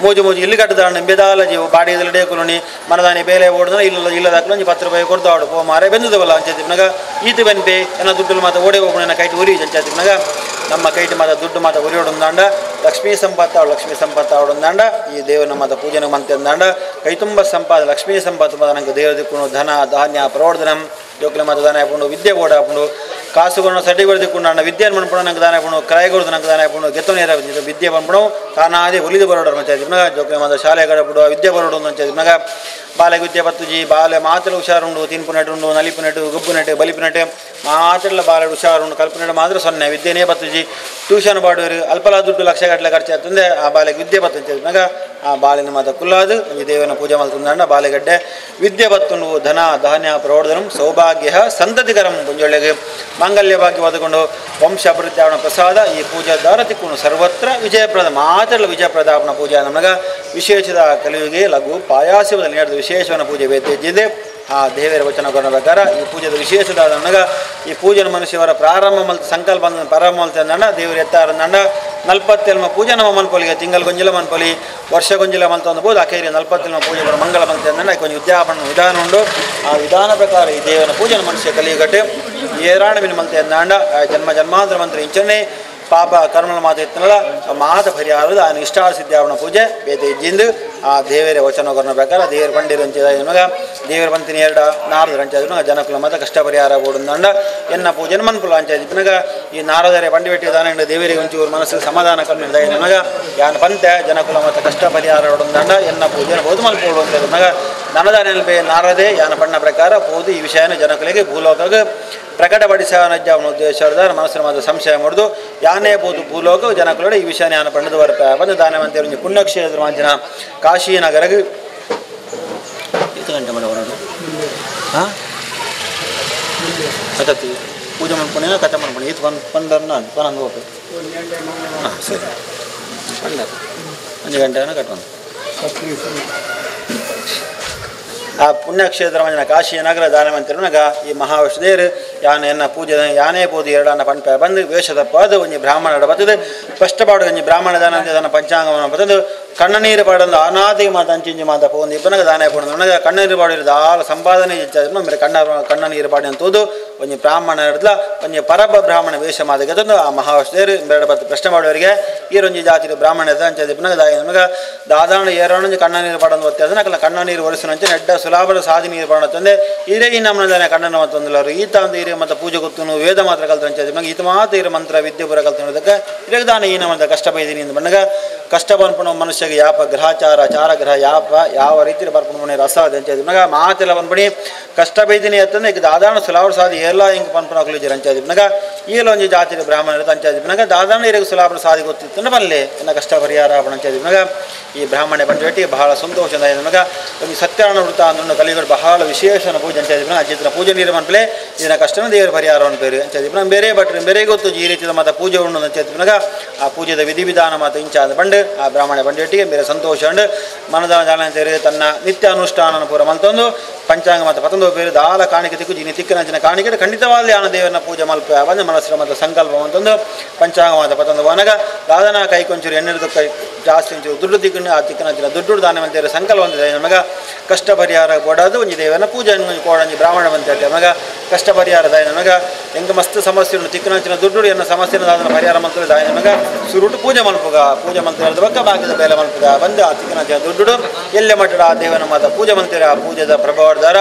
ಮೂಜಿ ಮೂಜಿ ಇಲ್ಲಿ ಕಟ್ಟದಾಂಡಿ ಬೆದಾಲ ಜೀವ ಬಾಡಿ ಡೇಕುಲುಣಿ ಮನದಾನಿ ಬೇಲೆ ಓಡಿದ್ರೆ ಇಲ್ಲ ಇಲ್ಲದಾಕ್ಲು ಒಂಜಿ 10 ರೂಪಾಯಿ ಕೊಡ್ತಾವಡು ಪೋ ಮಾರೆ ಬೆಂದದವಲ್ಲ ಅಂಚಾದಿ ಮನಗ ಈತ ಬೆನ್ಪೆ ಏನ ದುಡ್ಡು ಮಾತ ಓಡಿ ಹೋಗ್ಬಿಣ ಕೈಟ್ ಉರಿ ಅಂಚಾದಿ ಮನಗ ನಮ್ಮ ಕೈಟ್ ಮಾತ ದುಡ್ಡು ಮಾತ ಉರಿಯೋಡಂದಾಂಡ ಲಕ್ಷ್ಮೀ ಸಂಪತ್ತ ಲಕ್ಷ್ಮೀ ಸಂಪತ್ತ ಅವಡಂದಾಂಡ ಈ ದೇವನ ಮಾತ ಪೂಜೆನ ಮಂತಂದಾಂಡ ಕೈ ತುಂಬ ಸಂಪಾದ ಲಕ್ಷ್ಮೀ ಸಂಪತ್ತು ಮಾತ ನಂಗೆ ದೇವ ದಿಕ್ಕುಣು ಧನ ಧಾನ್ಯ ಪ್ರವರ್ಧನಂ ಜೋಕ್ಲೆ ಮಾತ ದಾನ ಹಾಕೊಂಡು ವಿದ್ಯೆ ಓಡ ಹಾಕೊಂಡು ಕಾಸುಗಳನ್ನು ಸಟಿ ದಿಕ್ಕೊಂಡು ವಿದ್ಯೆಯನ್ನು ಮನ್ಪಣ ನಂಗೆ ದಾನ ಹಾಕೊಂಡು ಕ್ರಾಯಗೊಡ್ದು ನಂಗೆ ದಾನ ಹಾಕೊಂಡು ಗೆತ್ತನೇರ ವಿದ್ಯೆ ಬಂದ್ಬಿಡು ತಾನಾದೇ ಒಲಿದು ಬರೋಡರು ಅಂತ ಮಗ ಜೋಕ್ಲೆ ಮಾತ ಶಾಲೆ ಕಡಬಿಡು ವಿದ್ಯೆ ಬರೋಡು ಅಂತ ಮಗ ಬಾಲೆ ವಿದ್ಯೆ ಬತ್ತುಜಿ ಬಾಲೆ ಮಾತ್ರ ಹುಷಾರುಂಡು ತಿನ್ಪು ನೆಟುಂಡು ನಲಿಪು ನೆಟು ಗುಬ್ಬು ನೆಟು ಬಲಿಪು ನೆಟು ಮಾತ್ರ ಬಾಲೆ ಹುಷಾರುಂಡು ಕಲ್ಪು ನೆಟು ಮಾತ್ರ ಸೊನ್ನೆ ವಿದ್ಯೆನೇ ಬತ್ತುಜಿ ಟ್ಯೂಷನ್ ಬಾಡುವರು ಅಲ್ಪಲ ದುಡ್ಡು ಲಕ್ಷ ಗಟ್ಟಲೆ ಖರ್ಚು ಆಗ್ತದೆ ಆ ಬಾಲೆಗೆ ವಿದ್ಯೆ ಬತ್ತಂತ ಮಗ ಆ ಬಾಲಿನ ಮಾತ ಕುಲ್ಲಾದು ಒಂದು ದೇವನ ಪೂಜೆ ಮಲ್ತಂದಾಂಡ ಬಾಲೆಗಡ್ಡೆ ವಿದ್ಯೆ ಬತ್ತುಂಡು ಧನ ಧಾನ್ಯ ಪ್ರವರ್ಧನಂ ಸೌಭಾಗ್ಯ ಸಂತತಿಕರಂ ಪುಂಜೊಳ್ಳೆಗೆ ಮಾಂಗಲ್ಯ ಭಾಗ್ಯ ಒದಗೊಂಡು ವಂಶ ಅಭಿವೃದ್ಧಿ ಅವನ ಪ್ರಸಾದ ಈ ಪೂಜಾ ದಾರ ತಿಕ್ಕೊಂಡು ಸರ್ವತ್ರ ವಿಜಯಪ್ರದ ಮಾತ್ರ ವಿಜಯಪ್ರದ ಅವನ ಪೂಜೆ ನಮಗ ವಿಶೇಷದ ಕಲಿಯುಗೆ ಲಘು ಪಾಯಾಸದಲ್ಲಿ ನಡೆದ ವಿಶೇಷವನ್ನ ಪೂಜೆ ಬೇತಿದ್ದೆ ಆ ದೇವರ ವಚನ ಪ್ರಕಾರ ಈ ಪೂಜೆದ ವಿಶೇಷದ ನನಗ ಈ ಪೂಜೆನ ಮನುಷ್ಯವರ ಪ್ರಾರಂಭ ಮಲ್ತ ಸಂಕಲ್ಪ ಪ್ರಾರಂಭ ಮಲ್ತಂದಂಡ ದೇವರ ಎತ್ತಾರಂದಂಡ ನಲ್ಪತ್ತೆಲ್ಮ ಪೂಜೆ ನಮ್ಮ ಮನ್ಪೊಲಿಗೆ ತಿಂಗಳ ಗೊಂಜಿಲ ಮನ್ಪೊಲಿ ವರ್ಷ ಗೊಂಜಿಲ ಮಲ್ತ ಅಂದ್ಬೋದು ಆಕೇರಿ ನಲ್ಪತ್ತೆಲ್ಮ ಪೂಜೆ ಬರೋ ಮಂಗಳ ಮಲ್ತಂದಂಡ ಕೊಂಚ ಉದ್ಯಾಪನ ವಿಧಾನ ಉಂಡು ಆ ವಿಧಾನ ಪ್ರಕಾರ ಈ ದೇವನ ಪೂಜೆನ ಮನುಷ್ಯ ಕಲಿಯುಗಟ್ಟೆ ಏರಾಣ ಮಿನ ಮಲ್ತೆ ಅಂದಾಂಡ ಜನ್ಮ ಜನ್ಮಾಂತರ ಮಂತ್ರ ಇಂಚನೆ ಪಾಪ ಕರ್ಮల ಮಾತ ಇತ್ತನಲ್ಲ ಆ ಮಾತ ಪರಿಹಾರದ ఆయన ಇಷ್ಟಾರ ಸಿದ್ಧಾವಣ ಪೂಜೆ ಬೇತೆ ಇಜ್ಜಿಂದು ಆ ದೇವರ ವಚನ ಕೊರನ ಪ್ರಕಾರ ದೇವರ ಪಂಡಿರ ಅಂಚಿದ ಮಗ ದೇವರ ಪಂತಿನ ಎರಡ ನಾರದರ ಅಂಚಾದ ಜನಕುಲ ಮಾತ ಕಷ್ಟ ಪರಿಹಾರ ಬೋಡುಂದಂಡ ಎನ್ನ ಪೂಜೆನ ಮನ್ಪುಲ ಅಂಚಾದ ಮಗ ಈ ನಾರದರೆ ಪಂಡಿ ಬೆಟ್ಟಿ ದಾನ ದೇವರಿಗೆ ಒಂಚೂರು ಮನಸ್ಸು ಸಮಾಧಾನ ಕಮ್ಮಿ ಮಗ ಯಾನ ಪಂತೆ ಜನಕುಲ ಮಾತ ಕಷ್ಟ ಪರಿಹಾರ ಓಡುಂದಂಡ ಎನ್ನ ಪೂಜೆನ ಬೋದು ಮಲ್ಪೋಡು ಅಂತ ಮಗ ನನದಾನೆಲ್ಬೆ ನಾರದೆ ಯಾನ ಪಣ್ಣ ಪ್ರಕಾರ ಪೋದು ಈ ವಿಷಯನ ಜನಕುಲಿಗೆ ಭೂಲೋಕಕ್ಕೆ ಪ್ರಕಟಪಡಿಸವನ ಉದ್ದೇಶದ ಮನಸ್ಸಿನ ಮಾತ್ರ ಸಂಶಯ ಮಾಡುದು ಯಾನೇ ಬೋದು ಭೂಲೋಕ ಜನಕುಲೋಡ ಈ ವಿಷಯ ಯಾನ ಪಂಡದು ಬರ್ಪ ಬಂದು ದಾನವಂತ ಪುಣ್ಯಕ್ಷೇತ್ರ ಮಾಂಜಿನ ಕಾಶೀನಗರಗೆ ಎಷ್ಟು ಗಂಟೆ ಮಾಡಿ ಹೊರಡು ಹಾಂ ಅತ್ತತ್ತಿ. ಪೂಜೆ ಮನ್ಪುಣಿ ಕತೆ ಮನ್ಪುಣಿ ಈತ್ ಪನ್ ಪಂಡರ್ನ ಪನಂದು ಹೋಗ್ಬೇಕು. ಹಾಂ ಸರಿ ಪಂಡರ್ 1 ಗಂಟೆನ ಕಟ್ಟೋಣ. ಆ ಪುಣ್ಯಕ್ಷೇತ್ರ ಮಂಜನ ಕಾಶಿ ನಗರ ದಾನ ಮಂತಿರುನಗ ಈ ಮಹಾವಿಷ್ಣುದೇರು ಯಾನೆ ಎನ್ನ ಪೂಜೆ ಯಾನೇ ಪೋದು ಎರಡನ್ನ ಪಂಪ ಬಂದು ವೇಷದ ಪದ ಒಂಜಿ ಬ್ರಾಹ್ಮಣರ ಬತ್ತದು ಕಷ್ಟಪಾಡು ಒಂಜಿ ಬ್ರಾಹ್ಮಣ ದಾನ ದಾನ ಪಂಚಾಂಗವನ್ನು ಬತ್ತದು ಕಣ್ಣ ನೀರು ಪಾಡಂದು ಅನಾದಿಗೆ ಮಾತ ಅಂಚಿಂಚಿ ಮಾತ ಪೋಂದು ಇಪ್ಪನಗ ದಾನ ಪೋಂದು ನನಗ ಕಣ್ಣ ನೀರು ಪಾಡಿರು ದಾಲ ಸಂಪಾದನೆ ಮೇರೆ ಕಣ್ಣ ಕಣ್ಣ ನೀರು ಪಾಡಿ ಅಂತೋದು ಒಂಜಿ ಬ್ರಾಹ್ಮಣ ಹಿಡ್ದಲ ಒಂಜಿ ಪರಬ ಬ್ರಾಹ್ಮಣ ವೇಷ ಮಾತಕ್ಕೆ ಆ ಮಹಾವಿಷ್ಣುದೇರು ಬೇಡ ಬತ್ತು ಪ್ರಶ್ನೆ ಮಾಡುವವರಿಗೆ ಈರೊಂಜಿ ಜಾತಿ ಬ್ರಾಹ್ಮಣ ಅಂಚೆ ಇಪ್ಪನಗ ದಾಯ ನಮಗ ದಾದಾಣ ಏರೋಣಂಜಿ ಕಣ್ಣ ನೀರು ಪಾಡಂದು ಒತ್ತೆ ನಕಲ ಕಣ್ಣ ನೀರು ಒರೆಸಿನಂಚೆ ನೆಡ್ಡ ಸುಲಾಭದ ಸಾಧಿ ನೀರು ಪಾಡಂತಂದೆ ಇದೇ ಈ ನಮ್ಮನ ಕಣ್ಣನ ಮತ್ತೊಂದಿಲ್ಲರು ಈತ ಒಂದು ಹಿರಿಯ ಮತ್ತು ಪೂಜೆ ಗೊತ್ತುನು ವೇದ ಮಾತ್ರ ಕಲ್ತಂಚೆ ನಮಗೆ ಈತ ಮಾತ್ರ ಇರೋ ಮಂತ್ರ ವಿದ್ಯೆ ಪೂರ ಕಲ್ತನದಕ್ಕೆ ಇದಕ್ಕೆ ದಾನ ಈ ನಮ್ಮ ಕಷ್ಟ ಬೈದೀನಿ ಅಂತ ಬಂದಾಗ ಕಷ್ಟ ಬಂದ್ಪಣ ಮನುಷ್ಯಗೆ ಯಾಪ ಗ್ರಹಚಾರ ಚಾರಗ್ರಹ ಯಾಪ ಯಾವ ರೀತಿ ಬರ್ಪಣ ರಸ ಅಂಚೆ ಮಗ ಮಾತೆಲ್ಲ ಬಂದ್ಬಿಡಿ ಕಷ್ಟ ಬೈದಿನಿ ಅಂತಂದ್ರೆ ಈಗ ದಾದಾಣ ಸುಲಾಭ ಸಾಧಿ ಎಲ್ಲ ಹಿಂಗೆ ಪನ್ಪಣ ಅಂಚೆ ಮಗ ಈಲ ಒಂಜಿ ಜಾತಿ ಬ್ರಾಹ್ಮಣರು ಅಂಚೆ ಮಗ ದಾದಾಣ ಇರಗೆ ಸುಲಾಭ ಸಾಧಿ ಗೊತ್ತಿತ್ತು ಬಲ್ಲೆ ಎನ್ನ ಕಷ್ಟ ಪರಿಹಾರ ಅಂಚೆ ಮಗ ಈ ಬ್ರಾಹ್ಮಣ ಬಂದು ಬಹಳ ಸಂತೋಷ ಮಗ ಒಂದು ಸತ್ಯನಾರಾಯಣ ವೃತ್ತ ಅಂದು ಕಲಿಗಳು ಬಹಳ ವಿಶೇಷ ಪೂಜೆ ಅಂತ ಇದ್ದೀವಿ ಅಜಿತ್ರ ಪೂಜೆ ನೀರು ಮನ್ಪಲೆ ಇದನ್ನ ಕಷ್ಟನ ದೇವರ ಪರಿಹಾರವನ್ನು ಬೇರೆ ಅಂತ ಇದ್ದೀವಿ ಬೇರೆ ಭಟ್ರು ಬೇರೆ ಗೊತ್ತು ಈ ರೀತಿಯ ಮಾತ ಪೂಜೆ ಉಂಡು ಅಂತ ಇದ್ದೀವಿ ಆ ಪೂಜೆದ ವಿಧಿವಿಧಾನ ಮಾತು ಇಂಚಾದ ಬಂಡು ಆ ಬ್ರಾಹ್ಮಣ ಬಂಡೆಟ್ಟಿಗೆ ಬೇರೆ ಸಂತೋಷ ಉಂಡು ಮನದ ಜಾಲ ಸೇರಿ ತನ್ನ ನಿತ್ಯ ಅನುಷ್ಠಾನ ಪೂರ ಮಲ್ತೊಂದು ಪಂಚಾಂಗ ಮಾತ ಪತಂದು ಬೇರೆ ದಾಲ ಕಾಣಿಕೆ ತಿಕ್ಕು ಜಿನಿ ತಿಕ್ಕನ ಕಾಣಿಕೆ ಖಂಡಿತವಾಗಲಿ ಆನ ದೇವರನ್ನ ಪೂಜೆ ಮಲ್ಪ ಬಂದು ಮನಸ್ಸಿನ ಮಾತ್ರ ಸಂಕಲ್ಪ ಅಂತಂದು ಪಂಚಾಂಗ ಮಾತ ಪತಂದು ವನಗ ದಾದನ ಕೈ ಕೊಂಚೂರು ಎಣ್ಣೆದು ಕೈ ಜಾಸ್ತಿ ಒಂಚೂರು ದುಡ್ಡು ತಿಕ್ಕನ್ನು ಆ ತಿಕ್ಕನ ದುಡ್ಡು ದಾನ ಅಂತ ಸಂಕಲ್ಪ ಹೊಂದಿದೆ ನಮಗ ಕಷ್ಟ ಪರಿಹಾರ ಕೊಡೋದು ಒಂಜಿ ದೇವನ ಪೂಜೆ ಕೋಡಂಜಿ ಬ್ರಾಹ್ಮಣ ಅಂತ ಹೇಳ್ತೇವೆ ನಮಗ ಕಷ್ಟ ಪರಿಹಾರ ದಾಯ ನಮಗ ಹೆಂಗೆ ಮಸ್ತ್ ಸಮಸ್ಯೆ ಉಂಟು ತಿಕ್ಕನ ದುಡ್ಡು ಎನ್ನ ಸಮಸ್ಯೆ ಅದನ್ನು ಪರಿಹಾರ ಮಂತ್ರ ದಾಯ ನಮಗ ಸುರುಟು ಪೂಜೆ ಮಲ್ಪುಗ ಪೂಜೆ ಮಂತ್ರ ಬಕ್ಕ ಬಾಕಿದ ಬೇಲೆ ಮಲ್ಪುಗ ಬಂದು ಆ ತಿಕ್ಕನ ದುಡ್ಡು ಎಲ್ಲೆ ಮಟ್ಟದ ಆ ದೇವನ ಮಾತ ಪೂಜೆ ಮಂತಿರ ಆ ಪೂಜೆದ ಪ್ರಭಾವದಾರ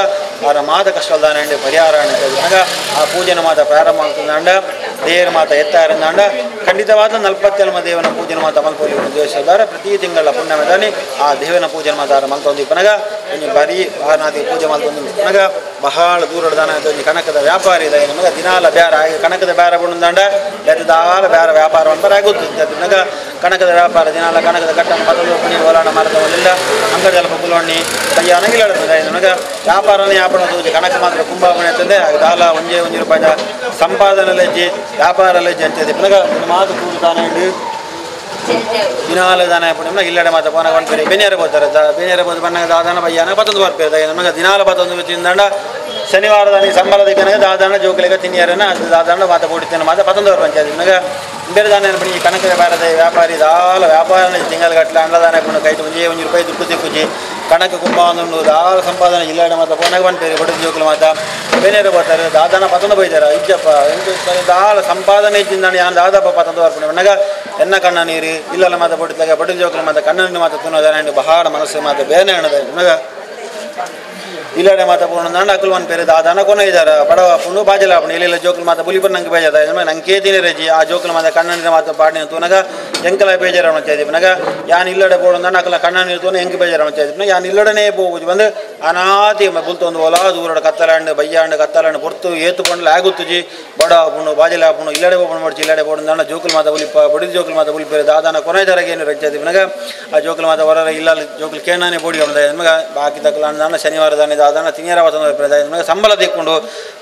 ಆರ ಮಾತ ಕಷ್ಟದಾನ ಪರಿಹಾರ ನಮಗ ಆ ಪೂಜೆನ ಮಾತ ಪ್ರಾರಂಭ ಆಗ್ತದಂಡ ದೇವರ ಮಾತ ಎತ್ತಾರಂದಾಂಡ ಖಂಡಿತವಾದ 47 ದೇವನ ಪೂಜೆನ ಮಾತ ಮಲ್ಪೋಲಿ ಉದ್ದೇಶದಾರ ಪ್ರತಿ ತಿಂಗಳ ಪುಣ್ಯಮದಾನಿ ಆ ದೇವನ ಪೂಜೆ ಮಾತಾರ ಮಲ್ತೊಂದು ಇಪ್ಪನಗ ಇನ್ನು ಬರೀ ವಾರಣಾತಿ ಪೂಜೆ ಮಲ್ತೊಂದು ಇಪ್ಪನಗ ಬಹಳ ದೂರದ ದಾನ ಒಂಜಿ ಕಣಕದ ವ್ಯಾಪಾರಿ ಇದೆ ನಮಗ ದಿನಾಲ ಬ್ಯಾರ ಕಣಕದ ಬ್ಯಾರ ಬುಣಂದಾಂಡ ದಾಲ ಬ್ಯಾರ ವ್ಯಾಪಾರ ಅಂತಾರೆ ಆಗುತ್ತೆ ನಗ ಕಣಕದ ವ್ಯಾಪಾರ ದಿನಾಲ ಕಣಕದ ಕಟ್ಟಣ ಪದಲು ಪುಣಿ ಓಲಾಣ ಮಾರದವಲ್ಲ ಅಂಗಡಿ ಅಲ್ಪ ಕುಲೋಣ್ಣಿ ಕೈಯಾನಗಿಲ್ಲ ನಮಗ ವ್ಯಾಪಾರನೇ ವ್ಯಾಪಾರ ಕಣಕ ಮಾತ್ರ ಕುಂಭಾವಣೆ ಅಂತಂದೆ ದಾಲ ಒಂಜೇ ಒಂಜಿ ರೂಪಾಯಿ ಸಂಪಾದನೆ ಲಜ್ಜೆ ವ್ಯಾಪಾರ ಲಜ್ಜೆ ಅಂತ ಇಪ್ಪನಗ ಮಾತು ಕೂತಾನೆ ದಿನಾಲ ದಾನ ಪುಣ್ಯಮ್ನ ಇಲ್ಲಡೆ ಮಾತ ಪೋನ ಪನ್ಪೇರಿ ಬೆನಿಯರ ಹೋಗ್ತಾರೆ ಬೆನಿಯರ ಹೋದ ಬಣ್ಣಗ ದಾದಾನ ಬಯ್ಯಾನ ಪತ್ತೊಂದು ಬರ್ಪೇರು ನಮಗೆ ದಿನಾಲ ಪತ್ತೊಂದು ತಿಂದಂಡ ಶನಿವಾರದಾನಿ ಸಂಬಳ ದಿಕ್ಕನಾಗ ದಾದಾನ ಜೋಕಲಿಗ ತಿನ್ನಿಯರನ ಅದು ದಾದಾನ ಮಾತ ಪೋಡಿತೇನೆ ಮಾತ ಪತ್ತೊಂದು ಪಂಚಾಯತ್ ನಮಗೆ ಬೇರೆ ದಾನ ಪಣಿ ಕಣಕ ವ್ಯಾಪಾರದ ವ್ಯಾಪಾರಿ ದಾಲ ವ್ಯಾಪಾರ ತಿಂಗಳ ಗಟ್ಟಲೆ ಅಂಡದಾನ ಪುಣ್ಯ ಕೈತು ಒಂಜಿ ಒಂಜಿ ರೂಪಾಯಿ ದುಡ್ಡು ತಿಕ್ಕುಜಿ ಕಣಕ ಕುಂಭ ಒಂದು ದಾಲ ಸಂಪಾದನೆ ಇಲ್ಲಡೆ ಮಾತ ಪೋನಾಗ ಪನ್ಪೇರಿ ಬಡ ಜೋಕಲು ಮಾತ ಬೇನೆಯರು ಬರ್ತಾರೆ ದಾದಾನ ಪತ್ತೊಂದು ಬೈದಾರ ಇಜ್ಜಪ್ಪ ದಾಲ ಸಂಪಾದನೆ ಇದ್ದಿಂದಾಣ ಯಾನ್ ದಾದಪ್ಪ ಪತ್ತೊಂದು ಬರ್ಪುಣಿ ಬಣ್ಣಗ ಎನ್ನ ಕಣ್ಣ ನೀರು ಇಲ್ಲಲ್ಲ ಮಾತ ಪೊಡಿತಾಗ ಬಡ ಜೋಕಲು ಮಾತ ಕಣ್ಣನ್ನು ಮಾತ ತಿನ್ನೋದಾನ ಬಹಳ ಮನಸ್ಸು ಮಾತ ಬೇನೆ ಅಣ್ಣದ ನಮಗ ಇಲ್ಲಡೆ ಮಾತ ಪೋಣ ಅಕುಲ್ ಒನ್ ಪೇರು ದಾದಾನ ಕೊನ ಇದ್ದಾರೆ ಬಡವ ಪುಣ್ಣು ಬಾಜಲ ಪುಣ್ಣು ಇಲ್ಲ ಜೋಕುಲ್ ಮಾತ ಬುಲಿಪರ್ ನಂಗೆ ಬೇಜಾರ ನಂಗೆ ಕೇತಿನ ರಜಿ ಆ ಜೋಕುಲ್ ಮಾತ ಕಣ್ಣನಿರ ಮಾತ ಪಾಡಿನ ತೂನಗ ಎಂಕಲ ಬೇಜಾರ ಇಪ್ಪನಗ ಯಾನ್ ಇಲ್ಲಡೆ ಬೋಡಂದಾಣ ಅಕಲ ಕಣ್ಣನಿರ ತೂನ ಎಂಕ್ ಬೇಜಾರ ಇಪ್ಪನ ಯಾನ್ ಇಲ್ಲಡನೆ ಹೋಗುದು ಬಂದು ಅನಾತಿ ಬುಲ್ತೊಂದು ಓಲಾ ದೂರಡ ಕತ್ತಲಾಂಡು ಬಯ್ಯಾಂಡು ಕತ್ತಲಾಂಡು ಪೊರ್ತು ಏತುಕೊಂಡು ಆಗುತ್ತುಜಿ ಬಡ ಪುಣ್ಣು ಬಾಜಲ ಪುಣ್ಣು ಇಲ್ಲಡೆ ಹೋಗೋಣ ಮಾಡ್ಚಿ ಇಲ್ಲಡೆ ಬೋಡಂದಾಣ ಜೋಕುಲ್ ಮಾತ ಬುಲಿಪ ಬಡಿದ ಜೋಕುಲ್ ಮಾತ ಬುಲಿಪೇರು ದಾದಾನ ಕೊನೆ ದರಗೆ ಏನು ರಜೆ ಇಪ್ಪನಗ ಆ ಜೋಕುಲ್ ಮಾತ ಹೊರ ಇಲ್ಲ ಜೋಕುಲ್ ಕೇಣಾನೆ ಬೋಡಿ ನಮಗ ಬಾಕಿ ತಕಲಾಂಡ ಶನಿವಾರ ದಾನಿ ದಾದಾನ ತಿಂಗರ ವತಂದ ಸಂಬಳ ದಿಕ್ಕೊಂಡು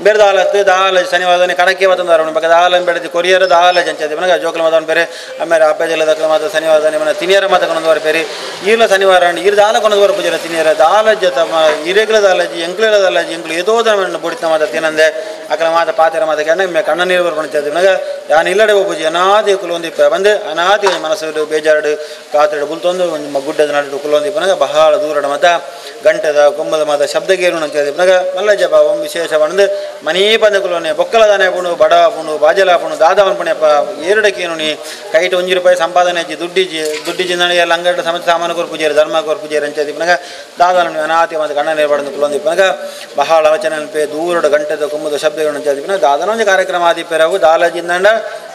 ಬೇರೆ ದಾಲತ್ತು ದಾಲ ಶನಿವಾರದಾನೆ ಕಣಕ್ಕೆ ವತಂದ ಬಗ್ಗೆ ದಾಲ ಬೆಳೆದು ಕೊರಿಯರ್ ದಾಲ ಜಂಚ ಮನಗ ಜೋಕುಲ್ ಮಾತ ಬೇರೆ ಆಮೇಲೆ ಅಪ್ಪಜಲ ದಕ್ಕಲ ಮಾತ ಶನಿವಾರದಾನೆ ಮನ ತಿನಿಯರ ಮಾತ ಕೊನೊಂದು ವಾರ ಬೇರೆ ಈರ್ಲ ಶನಿವಾರ ಈರ್ ದಾಲ ಕೊನೊಂದು ವಾರ ಪೂಜೆ ತಿನಿಯರ ದಾಲ ಜತ ಇರೆಗ್ಲ ದಾಲಜಿ ಎಂಕ್ಲೆಲ ದಾಲಜಿ ಎಂಕ್ಲು ಏದೋ ದನ ಬುಡಿತ ಮಾತ ತಿನಂದೆ ಅಕಲ ಮಾತ ಪಾತೆರ ಮಾತ ಕೆಣ್ಣ ಮೇ ಕಣ್ಣ ನೀರು ಬರ್ಕೊಂಡು ಮನಗ ಯಾನ್ ಇಲ್ಲಡೆ ಹೋಗುಜಿ ಅನಾದಿ ಕುಲೊಂದಿ ಬಂದು ಅನಾದಿ ಮನಸ್ಸು ಬೇಜಾರು ಕಾತಡ ಬುಲ್ತೊಂದು ಒಂದು ಗುಡ್ಡದ ನಡು ಕುಲೊಂದಿ ಪನಗ ಬಹಳ ದೂರಡ ಮಾತ ಗಂಟದ ಕೊಂಬದ ಮಾತ ಶಬ್ದಗೇರು ಅಂತ ಹೇಳಿದ ಮಲ್ಲ ಜಪ ಒಂದು ವಿಶೇಷ ಬಂದು ಮనీ ಪಂದ ಕುಲೋನೆ ಬೊಕ್ಕಲದಾನೆ ಪುಣು ಬಡ ಪುಣು ಬಾಜಲ ಪುಣು ದಾದವನ್ ಪುಣೆಪ್ಪ ಏರುಡಕ್ಕೇನು ನೀ ಕೈಟ್ ಒಂಜಿ ರೂಪಾಯಿ ಸಂಪಾದನೆ ಅಜ್ಜಿ ದುಡ್ಡಿಜಿ ದುಡ್ಡಿಜಿ ನನಗೆ ಎಲ್ಲ ಅಂಗಡಿ ಸಮೇತ ಸಾಮಾನು ಕೊರ್ ಪೂಜೆರು ಧರ್ಮ ಕೊರ್ ಪೂಜೆರು ಅಂತ ಹೇಳಿದ ದಾದನ ಅನಾತಿ ಮತ್ತು ಕಣ್ಣ ನೀರು ಕುಲೊಂದಿ ಪನಗ ಬಹಳ ಆಲೋಚನೆ ದೂರಡ ಗಂಟೆದ ಕುಮ್ಮದ ಶಬ್ದಗಳು ಅಂತ ಹೇಳಿದ ದಾದನ ಒಂದು ಕಾರ್ಯಕ್ರಮ ಆದಿಪ್ಪೆರವು ದಾಲಜಿಂದಂಡ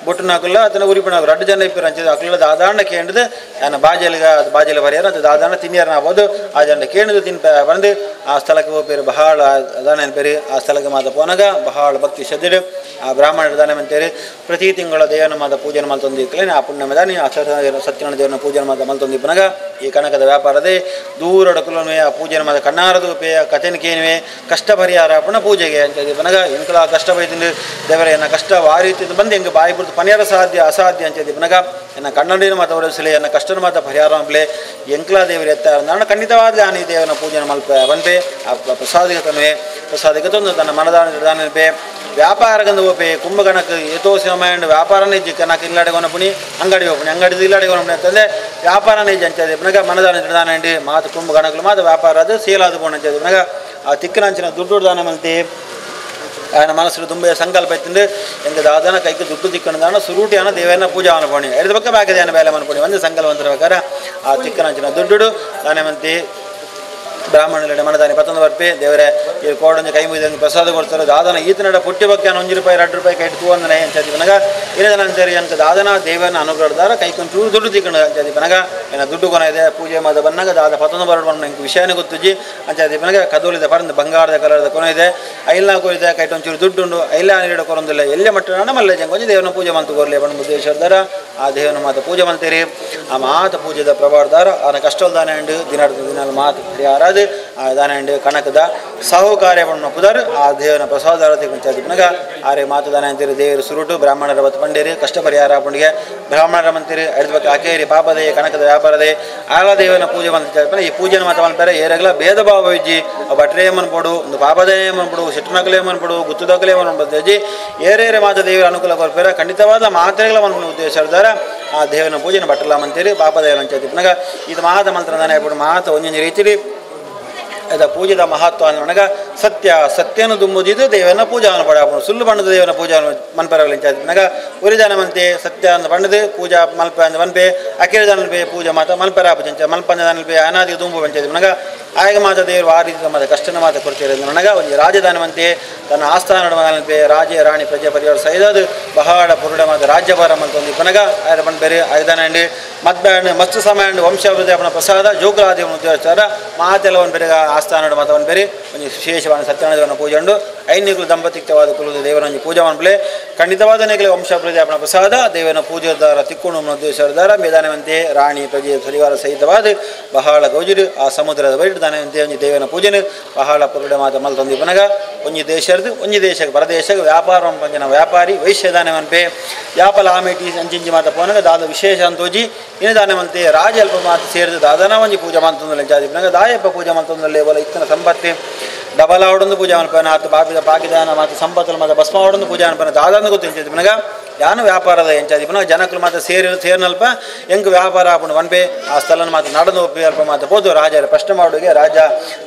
ಬೊಟ್ಟುನಾಕುಲ್ಲ ಅದನ್ನ ಉರಿಪಣಾಕು ರಡ್ಡು ಜನ ಇಪ್ಪಿರ ಅಂಚಿದ ಅಕ್ಲ ದಾದಾಂಡ ಕೇಂದ್ರದ ಯಾನ ಬಾಜಲಿಗ ಅದು ಬಾಜಲ ಪರಿಹಾರ ಅದು ದಾದಾಂಡ ತಿನ್ನಿಯರ್ನ ಆಗ್ಬೋದು ಆ ಜನ ಕೇಂದ್ರದ ತಿನ್ಪ ಬಂದು ಆ ಸ್ಥಳಕ್ಕೆ ಹೋಗ್ಪೇರು ಬಹಳ ದಾನ ಪೇರು ಆ ಸ್ಥಳಕ್ಕೆ ಮಾತ ಪೋನಾಗ ಬಹಳ ಭಕ್ತಿ ಶ್ರದ್ಧೆ ಆ ಬ್ರಾಹ್ಮಣರ ದಾನ ಅಂತೇಳಿ ಪ್ರತಿ ತಿಂಗಳ ದೇವನ ಮಾತ ಪೂಜೆ ಮಲ್ತೊಂದು ಇಕ್ಕಲೇ ಆ ಪುಣ್ಯಮದಾನಿ ಆ ಸತ್ಯನಾರಾಯಣ ದೇವನ ಪೂಜೆ ಮಾತ ಮಲ್ತೊಂದು ಇಪ್ಪನಾಗ ಈ ಕಣಕದ ವ್ಯಾಪಾರದೇ ದೂರ ಕುಲನುವೆ ಆ ಪೂಜೆನ ಮಾತ ಕಣ್ಣಾರದು ಪೇ ಕಥೆನ ಕೇನುವೆ ಕಷ್ಟ ಪರಿಹಾರ ಪುನಃ ಪೂಜೆಗೆ ಅಂತ ಪನಗ ಎಂಕಲ ಕಷ್ಟ ಬೈತಿಂದು ದೇವರ ಎನ್ನ ಕಷ್ಟ ವಾರೀತಿ ಬಂದು ಹೆಂಗೆ ಬಾಯಿ ಬಿಡ್ತು ಪರಿಹಾರ ಸಾಧ್ಯ ಅಸಾಧ್ಯ ಅಂತ ಪನಗ ಎನ್ನ ಕಣ್ಣಡಿನ ಮಾತ ಒರೆಸಲಿ ಎನ್ನ ಕಷ್ಟನ ಮಾತ ಪರಿಹಾರ ಅನ್ಪ್ಲೆ ಎಂಕಲ ದೇವರು ಎತ್ತಾರ ನಾನು ಖಂಡಿತವಾದ ಆನಿ ದೇವನ ಪೂಜೆನ ಮಲ್ಪ ಬನ್ಪೆ ಆ ಪ್ರಸಾದಿಗೆ ತನ್ನುವೆ ಪ್ರಸಾದಿಗೆ ತಂದು ತನ್ನ ಮನದಾನ ಪೇ ವ್ಯಾಪಾರಗಂದು ಓಪೆ ಕುಂಭಗಣಕ್ಕೆ ಏತೋ ಸಮಯ ವ್ಯಾಪಾರನೇ ಕನಕ ಇಲ್ಲಾಡೆ ಕೊನಪುಣಿ ಅಂಗಡಿ ಓಪುಣಿ ಅಂಗಡಿ ಇಲ್ಲಾಡೆ ಕೊನಪುಣಿ ಅಂತಂದರೆ ವ್ಯಾಪಾರನೇ ಅಂಚದೆ ಪನಗ ಮನದಾನ ದಾನ ಮಾತು ಕುಂಭಗಣಕಲು ಮಾತು ವ್ಯಾಪಾರ ಅದು ಸೇಲಾದು ಪೋಣ ಅಂಚದೆ ಪನಗ ಆ ತಿಕ್ಕನಂಚಿನ ದುಡ್ಡು ದಾನ ಮಲ್ತಿ ఆయన మనసులో ದುಂಬೆ ಸಂಕಲ್ಪ ಇತ್ತು ಎಂಗ ದಾದನ ಕೈಗೆ ದುಡ್ಡು ತಿಕ್ಕಣದಾನ ಸುರೂಟಿಯಾನ ದೇವನ ಪೂಜಾ ಅನ್ಪೋಣಿ ಎಡದ ಪಕ್ಕ ಬಾಕದೇನ ಬೇಲೆ ಅನ್ಪೋಣಿ ಒಂದು ಸಂಕಲ್ಪ ಅಂತರ ಪ್ರಕಾರ ಆ ತಿಕ್ಕನಂಚಿನ ದುಡ್ಡು ದಾನಮಂತಿ ಬ್ರಾಹ್ಮಣರ ಮನದಾನಿ ಪತ್ತೊಂದು ಬರ್ಪೆ ದೇವರೇ ಈ ಕೋಡೊಂದು ಕೈ ಮುಗಿದಂಗೆ ಪ್ರಸಾದ ಕೊಡ್ತಾರೆ ದಾದನ ಈತನಡ ಪುಟ್ಟಿ ಬಗ್ಗೆ 1 ರೂಪಾಯಿ 2 ರೂಪಾಯಿ ಕೈ ತೂವಂದನೆ ಅಂಚದಿ ಪನಗ ಏನೇದನ ಅಂತಾರೆ ಅಂತ ದಾದನ ದೇವನ ಅನುಗ್ರಹದಾರ ಕೈಕೊಂಚೂರು ದುಡ್ಡು ತಿಕ್ಕಣ ಅಂಚದಿ ಪನಗ ಏನ ದುಡ್ಡು ಕೊನ ಇದೆ ಪೂಜೆ ಮಾದ ಬನ್ನಾಗ ದಾದ ಪತ್ತೊಂದು ಬರಡು ಬಣ್ಣ ಇಂಕ ವಿಷಯನೇ ಗೊತ್ತುಜಿ ಅಂಚದಿ ಪನಗ ಕದೋಲಿದ ಪರಂದು ಬಂಗಾರದ ಕಲರ್ದ ಕೊನ ಇದೆ ಐಲ್ನ ಕೊರಿದೆ ಕೈಟೊಂಚೂರು ದುಡ್ಡುಂಡು ಐಲ ನೀಡ ಕೊರೊಂದಿಲ್ಲ ಎಲ್ಲೇ ಮಟ್ಟ ಮಲ್ಲೆ ಜಂಗೊಂಜಿ ದೇವನ ಪೂಜೆ ಮಂತು ಕೊರಲಿ ಬಣ್ಣ ಉದ್ದೇಶದಾರ ಆ ದೇವನ ಮಾತ ಪೂಜೆ ಮಂತೀರಿ ಆ ಮಾತ ಪೂಜೆದ ಪ್ರಭಾವದಾರ ಆನ ಕಷ್ಟಲ್ದಾನೆ ಅಂಡು ದಿನ ದಿನ ಮಾತು ಪರಿಹಾರ ಅದು ಆ ದಾನ ಕಣಕದ ಸಾಹುಕಾರ್ಯವನ್ನು ಪುದರ್ ಆ ದೇವನ ಪ್ರಸಾದ ಪುನಗ ಆರೆ ಮಾತು ದಾನ ಅಂತೀರಿ ದೇವರು ಸುರುಟು ಬ್ರಾಹ್ಮಣರ ಬತ್ತು ಪಂಡೇರಿ ಕಷ್ಟ ಪರಿಹಾರ ಪುಂಡಿಗೆ ಬ್ರಾಹ್ಮಣರ ಮಂತಿರಿ ಐದು ಆಕೇರಿ ಪಾಪದೇ ಕಣಕದ ವ್ಯಾಪಾರದೇ ಆಲ ದೇವನ ಪೂಜೆ ಮಂತ ಈ ಪೂಜೆನ ಮಾತ ಮನ್ಪೇರೆ ಏರಗಲ ಭೇದ ಭಾವ ಇಜ್ಜಿ ಭಟ್ರೇ ಮನ್ಪೊಡು ಒಂದು ಪಾಪದೇ ಮನ್ಪೊಡು ಶೆಟ್ಟನಕಲೇ ಮನ್ಪೊಡು ಗುತ್ತುದಕಲೇ ಮನ್ಪಜ್ಜಿ ಏರೇರೆ ಮಾತ ದೇವರ ಅನುಕೂಲ ಕೊರ್ಪೇರ ಖಂಡಿತವಾದ ಮಾತ್ರೆಗಳ ಮನ್ಪುನ ಉದ್ದೇಶ ಆ ದೇವನ ಪೂಜೆನ ಬಟ್ಟಲ ಮಂತೀರಿ ಪಾಪದೇವನ ಅಂಚತಿ ಪುನಗ ಇದು ಮಾತ ಮಂತ್ರ ದಾನ ಮಾತ ಒಂದೊಂದು ರೀತಿಲಿ ಅದ ಪೂಜೆದ ಮಹತ್ವ ಅನ್ನೋಣಗ ಸತ್ಯ ಸತ್ಯನು ದುಂಬುದಿದ್ದು ದೇವನ ಪೂಜಾ ಪಡ ಸುಳ್ಳು ಬಣ್ಣದ ದೇವನ ಪೂಜಾ ಮನ್ಪರವಲ್ಲ ಪುನಗ ಉರಿದಾನ ಮಂತೆ ಸತ್ಯ ಅಂದ ಬಣ್ಣದು ಪೂಜಾ ಮಲ್ಪ ಅಂದ ಮನ್ಪೆ ಅಕಿರದಾನಲ್ಪೆ ಪೂಜಾ ಮಾತ ಮಲ್ಪರ ಪಂಚ ಮಲ್ಪಂದನಲ್ಪೆ ಅನಾದಿ ದುಂಬು ಪಂಚಾಯತ್ ಪುನಗ ಆಯಗ ಮಾತ ದೇವರು ಆ ರೀತಿ ಮಾತ ಕಷ್ಟನ ಮಾತ ಕೊಡ್ತೀರ ನನಗ ಒಂದು ರಾಜಧಾನವಂತೆ ತನ್ನ ಆಸ್ಥಾನ ನಡುವನಲ್ಪೆ ರಾಜ ರಾಣಿ ಪ್ರಜೆ ಪರಿವಾರ ಸೈದಾದು ಬಹಾಡ ಪುರುಡ ಮಾತ ರಾಜ್ಯಭಾರ ಮಂತೊಂದು ಪುನಗ ಆಯರ ಬಣ್ಣ ಬೇರೆ ಆಯುಧಾನ ಮದ್ಬ್ಯಾಂಡ್ ಮಸ್ತು ಸಮಯ ವಂಶಾಭಿವೃದ್ಧಿ ಅವನ ಪ್ರಸಾದ ಜೋಗುಲಾದೇವನ ಉದ್ದೇಶಾರ ಮಾತೆಲ್ಲವನ್ನು ಬೇರೆ ಆಸ್ಥಾನ ಮಾತವನ್ನು ಬೇರೆ ಒಂದು ವಿಶೇಷವಾದ ಸತ್ಯನಾರಾಯಣ ಪೂಜೆ ಉಂಡು ಐನಿಗಳು ದಂಪತಿಕ್ತವಾದ ಕುಲದ ದೇವರ ಒಂದು ಪೂಜೆ ಮನ್ಪಲೆ ಖಂಡಿತವಾದ ನೇಗಲೆ ವಂಶಾಭಿವೃದ್ಧಿ ಅವನ ಪ್ರಸಾದ ದೇವನ ಪೂಜೆದಾರ ತಿಕ್ಕೊಂಡು ಉದ್ದೇಶದಾರ ಮೇದಾನವಂತೆ ರಾಣಿ ಪ್ರಜೆ ಪರಿವಾರ ಸಹಿತವಾದ ಬಹಳ ಗೌಜರು ಆ ಸಮುದ್ರದ ಬೈಟ್ ದಾನವಂತೆ ಒಂದು ದೇವನ ಪೂಜೆನು ಬಹಳ ಪುರುಡ ಮಾತ ಮಲ್ತೊಂದು ಪನಗ ಒಂಜಿ ದೇಶರ್ದು ಒಂಜಿ ದೇಶಕ್ಕೆ ಪರದೇಶಕ್ಕೆ ವ್ಯಾಪಾರ ಪಂಜನ ವ್ಯಾಪಾರಿ ವೈಶ್ಯ ದಾನವನ್ಪೆ ಯಾಪಲ ಆಮೇಟಿ ಅಂಚಿಂಚಿ ಮಾತ ಪೋನಗ ದಾದ ವಿಶೇಷ ಅಂತೋಜಿ ಇನ್ನು ದಾನವಂತೆ ರಾಜ ಅಲ್ಪ ಮಾತು ಸೇರಿದ ದಾದನ ಒಂಜಿ ಪೂಜೆ ಮಂತೊಂದು ಜಾತಿ ಪನಗ ದಾಯಪ್ಪ ಪೂಜೆ ಮಂತೊಂದು ಬೋಲ ಇತ್ತನ ಸಂಪತ್ತಿ ಡಬಲ ಅವಡೊಂದು ಪೂಜೆ ಮನ್ಪನ ಆತು ಬಾಪಿದ ಪಾಕಿದಾನ ಮಾತು ಸಂಪತ್ತಲು ಮಾತ ಭಸ್ಮ ಅವಡೊಂದು ಪೂಜೆ ಅನ್ಪನ ದಾದಾಂದು ಗೊತ್ತು ಪನಗ ಯಾನು ವ್ಯಾಪಾರದ ಎಂಚಾದಿ ಪುನಃ ಜನಕಲು ಮಾತ್ರ ಸೇರಿ ಸೇರಿನಲ್ಪ ಹೆಂಗೆ ವ್ಯಾಪಾರ ಆಪುಂಡು ವನ್ಪೆ ಆ ಸ್ಥಳನ ಮಾತ್ರ ನಡೆದು ಒಪ್ಪಿ ಅಲ್ಪ ಮಾತ್ರ ಹೋದು ರಾಜರ ಪ್ರಶ್ನೆ ಮಾಡುಗೆ ರಾಜ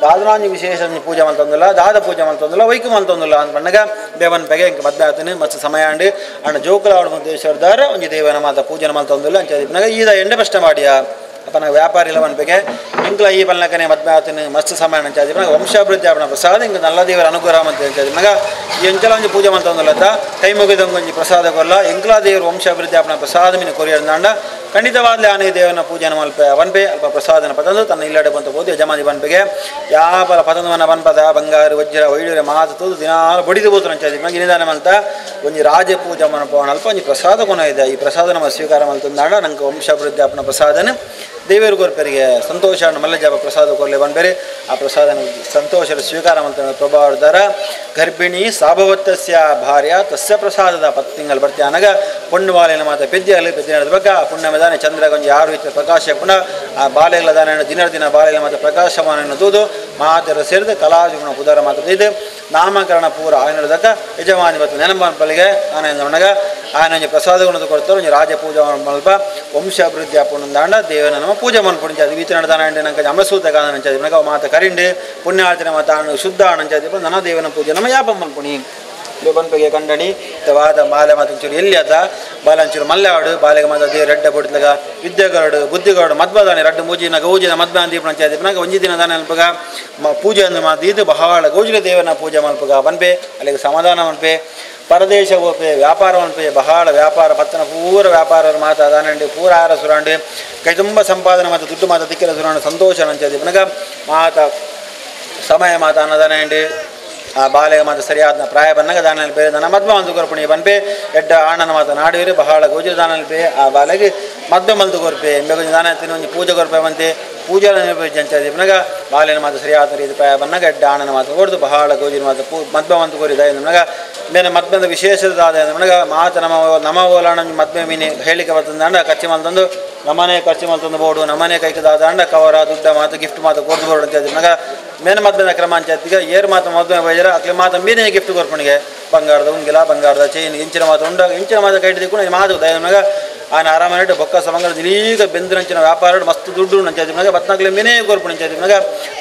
ದಾದನಾಂಜಿ ವಿಶೇಷ ಪೂಜೆ ಮಲ್ತೊಂದಿಲ್ಲ ದಾದ ಪೂಜೆ ಮಲ್ತೊಂದಿಲ್ಲ ವೈಕು ಮಲ್ತೊಂದಿಲ್ಲ ಅಂತ ಬಣ್ಣಗ ಬೇವನ್ ಪೆಗೆ ಇಂಕ ಮದ್ವೆ ಆತನು ಮತ್ತು ಸಮಯ ಅಂಡು ಅಣ್ಣ ಜೋಕುಲ ಅವಡ ಉದ್ದೇಶದಾರ ಒಂಜಿ ದೇವನ ಮಾತ ಪೂಜೆನ ಮಲ್ತೊಂದಿಲ್ಲ ಅಂಚಾದಿ ಪುನಗ ಈದ ಎಂಡೆ ಪ್ರಶ್ನೆ ಮಾಡಿಯಾ ಅಪ್ಪ ನಾವು ವ್ಯಾಪಾರಿ ಇಲ್ಲ ಅನ್ಬೇಕೆ ಇಂಕ್ಲ ಈ ಪಲ್ನಕನೆ ಮದ್ವೆ ಆತನು ಮಸ್ತ್ ಸಮಯ ಅಂಚಾದಿ ಪುನಃ ವಂಶಾಭಿವೃದ್ಧಿ ಆಪಣ ಪ್ರಸಾದ ಇಂಕ ನಲ್ಲ ದೇವರ ಅನುಗ್ರಹ ಅಂತ ಅಂಚಾದಿ ಪುನಗ ಎಂಚಲ ಒಂಜಿ ಪೂಜೆ ಮಂತೊಂದಿಲ್ಲ ಕೈ ಮುಗಿದಂಗೆ ಒಂಜಿ ಪ್ರಸಾದ ಕೊಲ್ಲ ಎಂಕ್ಲ ದೇವರ ವಂಶಾಭಿವೃದ್ಧಿ ಆಪಣ ಪ್ರಸಾದ ಮೀನು ಕೊರಿಯಂದಾಂಡ ಖಂಡಿತವಾದಲೇ ಆನೆ ದೇವನ ಪೂಜೆನ ಮಲ್ಪ ವನ್ಪೆ ಅಲ್ಪ ಪ್ರಸಾದನ ಪತಂದು ತನ್ನ ಇಲ್ಲಡೆ ಬಂತ ಹೋದು ಯಜಮಾನಿ ಬನ್ಪೆಗೆ ಯಾಪಲ ಪತಂದವನ ಬನ್ಪದ ಬಂಗಾರು ವಜ್ರ ವೈಡೂರ ಮಾತು ತೂದು ದಿನಾಲು ಬಡಿದು ಬೋತು ಅಂಚಾದಿ ಪುನಃ ಇನಿದಾನ ಮಲ್ತ ಒಂಜಿ ರಾಜ ಪೂಜೆ ಮನಪೋಣ ಅಲ್ಪ ಒಂಜಿ ಪ್ರಸಾದ ಕೊನ ಇದೆ ಈ ಪ್ರಸಾದ ನಮ್ಮ ಸ್ವೀಕಾರ ಮಲ್ತಂದಾಂಡ ನಂಗೆ ವಂಶಾಭಿವೃದ್ಧಿ ಆಪಣ ಪ್ರಸಾದನ ದೇವರು ಕೊರ್ಪರಿಗೆ ಸಂತೋಷ ಮಲ್ಲಜಾಪ ಪ್ರಸಾದ ಕೊರಲೆ ಬಂದ್ಬೇರೆ ಆ ಪ್ರಸಾದನ ಸಂತೋಷದ ಸ್ವೀಕಾರ ಮಂತ ಪ್ರಭಾವದಾರ ಗರ್ಭಿಣಿ ಸಾಭವತ್ತಸ್ಯ ಭಾರ್ಯ ತಸ್ಯ ಪ್ರಸಾದದ ಪತ್ತಿಂಗಲ್ ಬರ್ತಿ ಅನಗ ಪುಣ್ಯವಾಲಿನ ಮಾತ ಪೆದ್ದಿಯಲ್ಲಿ ಪೆದ್ದಿ ನಡೆದ ಬಗ್ಗ ಆ ಪುಣ್ಯಮದಾನೆ ಚಂದ್ರ ಗೊಂಜಿ ಯಾರು ಇತ್ತ ಪ್ರಕಾಶ ಪುನಃ ಆ ಬಾಲೆಗಳ ದಾನ ದಿನ ದಿನ ಬಾಲೆಗಳ ಮಾತ ಪ್ರಕಾಶಮಾನ ತೂದು ಮಾತರ ಸೇರಿದ ಕಲಾಜುಗುಣ ಪುದಾರ ಮಾತ್ರ ಇದು ನಾಮಕರಣ ಪೂರ ಆಯನದಕ್ಕ ಯಜಮಾನಿ ಮತ್ತು ನೆನಪನ ಪಲ್ಲಿಗೆ ಆನಂದ ಆಯನ ಪ್ರಸಾದ ಗುಣದ ಕೊಡ್ತಾರೆ ಒಂಜಿ ರಾಜ ಪೂಜೆ ಮಲ್ಪ ವಂಶಾಭಿವೃದ್ಧಿ ಆಪುಂಡಾಂಡ ದೇವನ ನಮ್ಮ ಪೂಜೆ ಮನ್ಪುಂಚ ಅದು ಈತ ನಡೆದಾನ ನಂಗೆ ಅಮಸೂತ ಕಾದ ನಂಗೆ ಮಾತ ಕರಿಂಡು ಪುಣ್ಯಾರ್ಚನೆ ಮಾತ ಶುದ್ಧ ಅಣಂಚಾದಿ ನನ್ನ ದೇವನ ಪೂಜೆ ನಮ್ಮ ಯಾಪ ಮನ್ಪುಣಿ ಬನ್ಪೆಗೆ ಕಂಡಣಿ ವಾದ ಬಾಲೆ ಮಾತು ಒಂಚೂರು ಎಲ್ಲಿ ಆತ ಬಾಲೆ ಒಂಚೂರು ಮಲ್ಲೆ ಆಡು ಬಾಲೆಗೆ ಮಾತ they ರೆಡ್ಡ ಬೊಡ್ಲಗ ವಿದ್ಯೆಗರಡು ಬುದ್ಧಿಗರಡು ಮದ್ಬದಾನೆ ರಡ್ಡು ಮೂಜಿನ ಗೌಜಿನ ಮದ್ಬ ಅಂದೀಪನ ಚಾದಿಪನಾಗ ಒಂಜಿ ದಿನ ದಾನೆ ಅಲ್ಪಗ ಪೂಜೆ ಅಂದು ಮಾತು ಇದು ಬಹಳ ಗೌಜಿನ ದೇವನ ಪೂಜೆ ಮಲ್ಪಗ ಬನ್ಪೆ ಅಲ್ಲಿಗೆ ಸಮಾಧಾನ ಮನ್ಪೆ ಪರದೇಶ ಓಪೆ ವ್ಯಾಪಾರ ಮನ್ಪೆ ಬಹಳ ವ್ಯಾಪಾರ ಪತ್ತನ ಪೂರ ವ್ಯಾಪಾರ ಮಾತ ದಾನಂಡಿ ಪೂರ ಆಹಾರ ಸುರಾಂಡಿ ಕೈ ತುಂಬ ಸಂಪಾದನೆ ಮಾತು ದುಡ್ಡು ಮಾತ ತಿಕ್ಕಿರ ಸುರಾಂಡು ಸಂತೋಷ ನಂಚಾದಿಪನಗ ಮಾತ ಸಮಯ ಮಾತ ಅನ್ನದಾನಂಡಿ ಆ ಬಾಲೆಗೆ ಮಾತ್ರ ಸರಿಯಾದ ಪ್ರಾಯ ಬನ್ನಾಗ ದಾನಲ್ಲಿ ಬೇರೆ ನನ್ನ ಮದ್ಮ ಒಂದು ಕೊರ್ಪಣಿ ಬನ್ಪೆ ಎಡ್ಡ ಆಣನ ಮಾತ ನಾಡುವಿರು ಬಹಳ ಗೋಜು ದಾನಲ್ಲಿ ಬೇ ಆ ಬಾಲೆಗೆ ಮದ್ಮ ಮಲ್ದು ಕೊರ್ಪೆ ಎಂಬೆ ದಾನ ಒಂಜಿ ಪೂಜೆ ಕೊರ್ಪೆ ಬಂತೆ ಪೂಜೆ ಜಂಚಾದಿಪ್ಪನಾಗ ಬಾಲೆನ ಮಾತ್ರ ಸರಿಯಾದ ರೀತಿ ಪ್ರಾಯ ಬನ್ನಾಗ ಎಡ್ಡ ಆಣನ ಮಾತು ಕೊಡ್ದು ಬಹಳ ಗೋಜಿನ ಮಾತು ಪೂ ಮದ್ಮ ಮಂತು ಕೋರಿ ದಯನಗ ಬೇರೆ ಮದ್ಮದ ವಿಶೇಷದಾದ ನಮಗ ಮಾತು ನಮ್ಮ ನಮ್ಮ ಓಲಾಣ ಮದ್ಮೆ ಮೀನಿ ಹೇಳಿಕೆ ಬರ್ತಂದ ಖರ್ಚು ಮಲ್ತಂದು ನಮ್ಮನೆ ಖರ್ಚು ಮಲ್ತಂದು ಬೋಡು ನಮ್ಮನೆ ಕೈಕದಾದ ಕವರ ದುಡ್ಡ ಮಾತು ಗಿಫ್ಟ್ ಮಾತು ಕೊಡ್ದು ಬೋಡು ಅಂತ ಹೇಳಿದಾಗ ಮೇನ ಮದ್ಮದ ಕ್ರಮ ಅಂಚಾತಿಗ ಏರು ಮಾತು ಮದ್ಮೆ ಬೈಜರ ಅಕ್ಲೆ ಮಾತು ಮೀನೇ ಗಿಫ್ಟ್ ಕೊರ್ಪಣಿಗೆ ಬಂಗಾರದ ಉಂಗಿಲ ಬಂಗಾರದ ಚೈನ್ ಇಂಚಿನ ಮಾತು ಉಂಡಾಗ ಇಂಚಿನ ಮಾತು ಕೈ ಹಿಡಿದು ಮಾತು ದಯನಗ ಆನ ಆರಾಮನೆ ಬೊಕ್ಕ ಸಮಂಗಲ ದಿಲೀಗ ಬೆಂದಿರಂಚಿನ ವ್ಯಾಪಾರ ಮಸ್ತ್ ದುಡ್ಡು ನಂಚಾತಿನಾಗ ಬತ್ನಾಕ್ಲೆ ಮೀನೇ ಕೊರ್ಪು ನಂಚಾತಿನಾಗ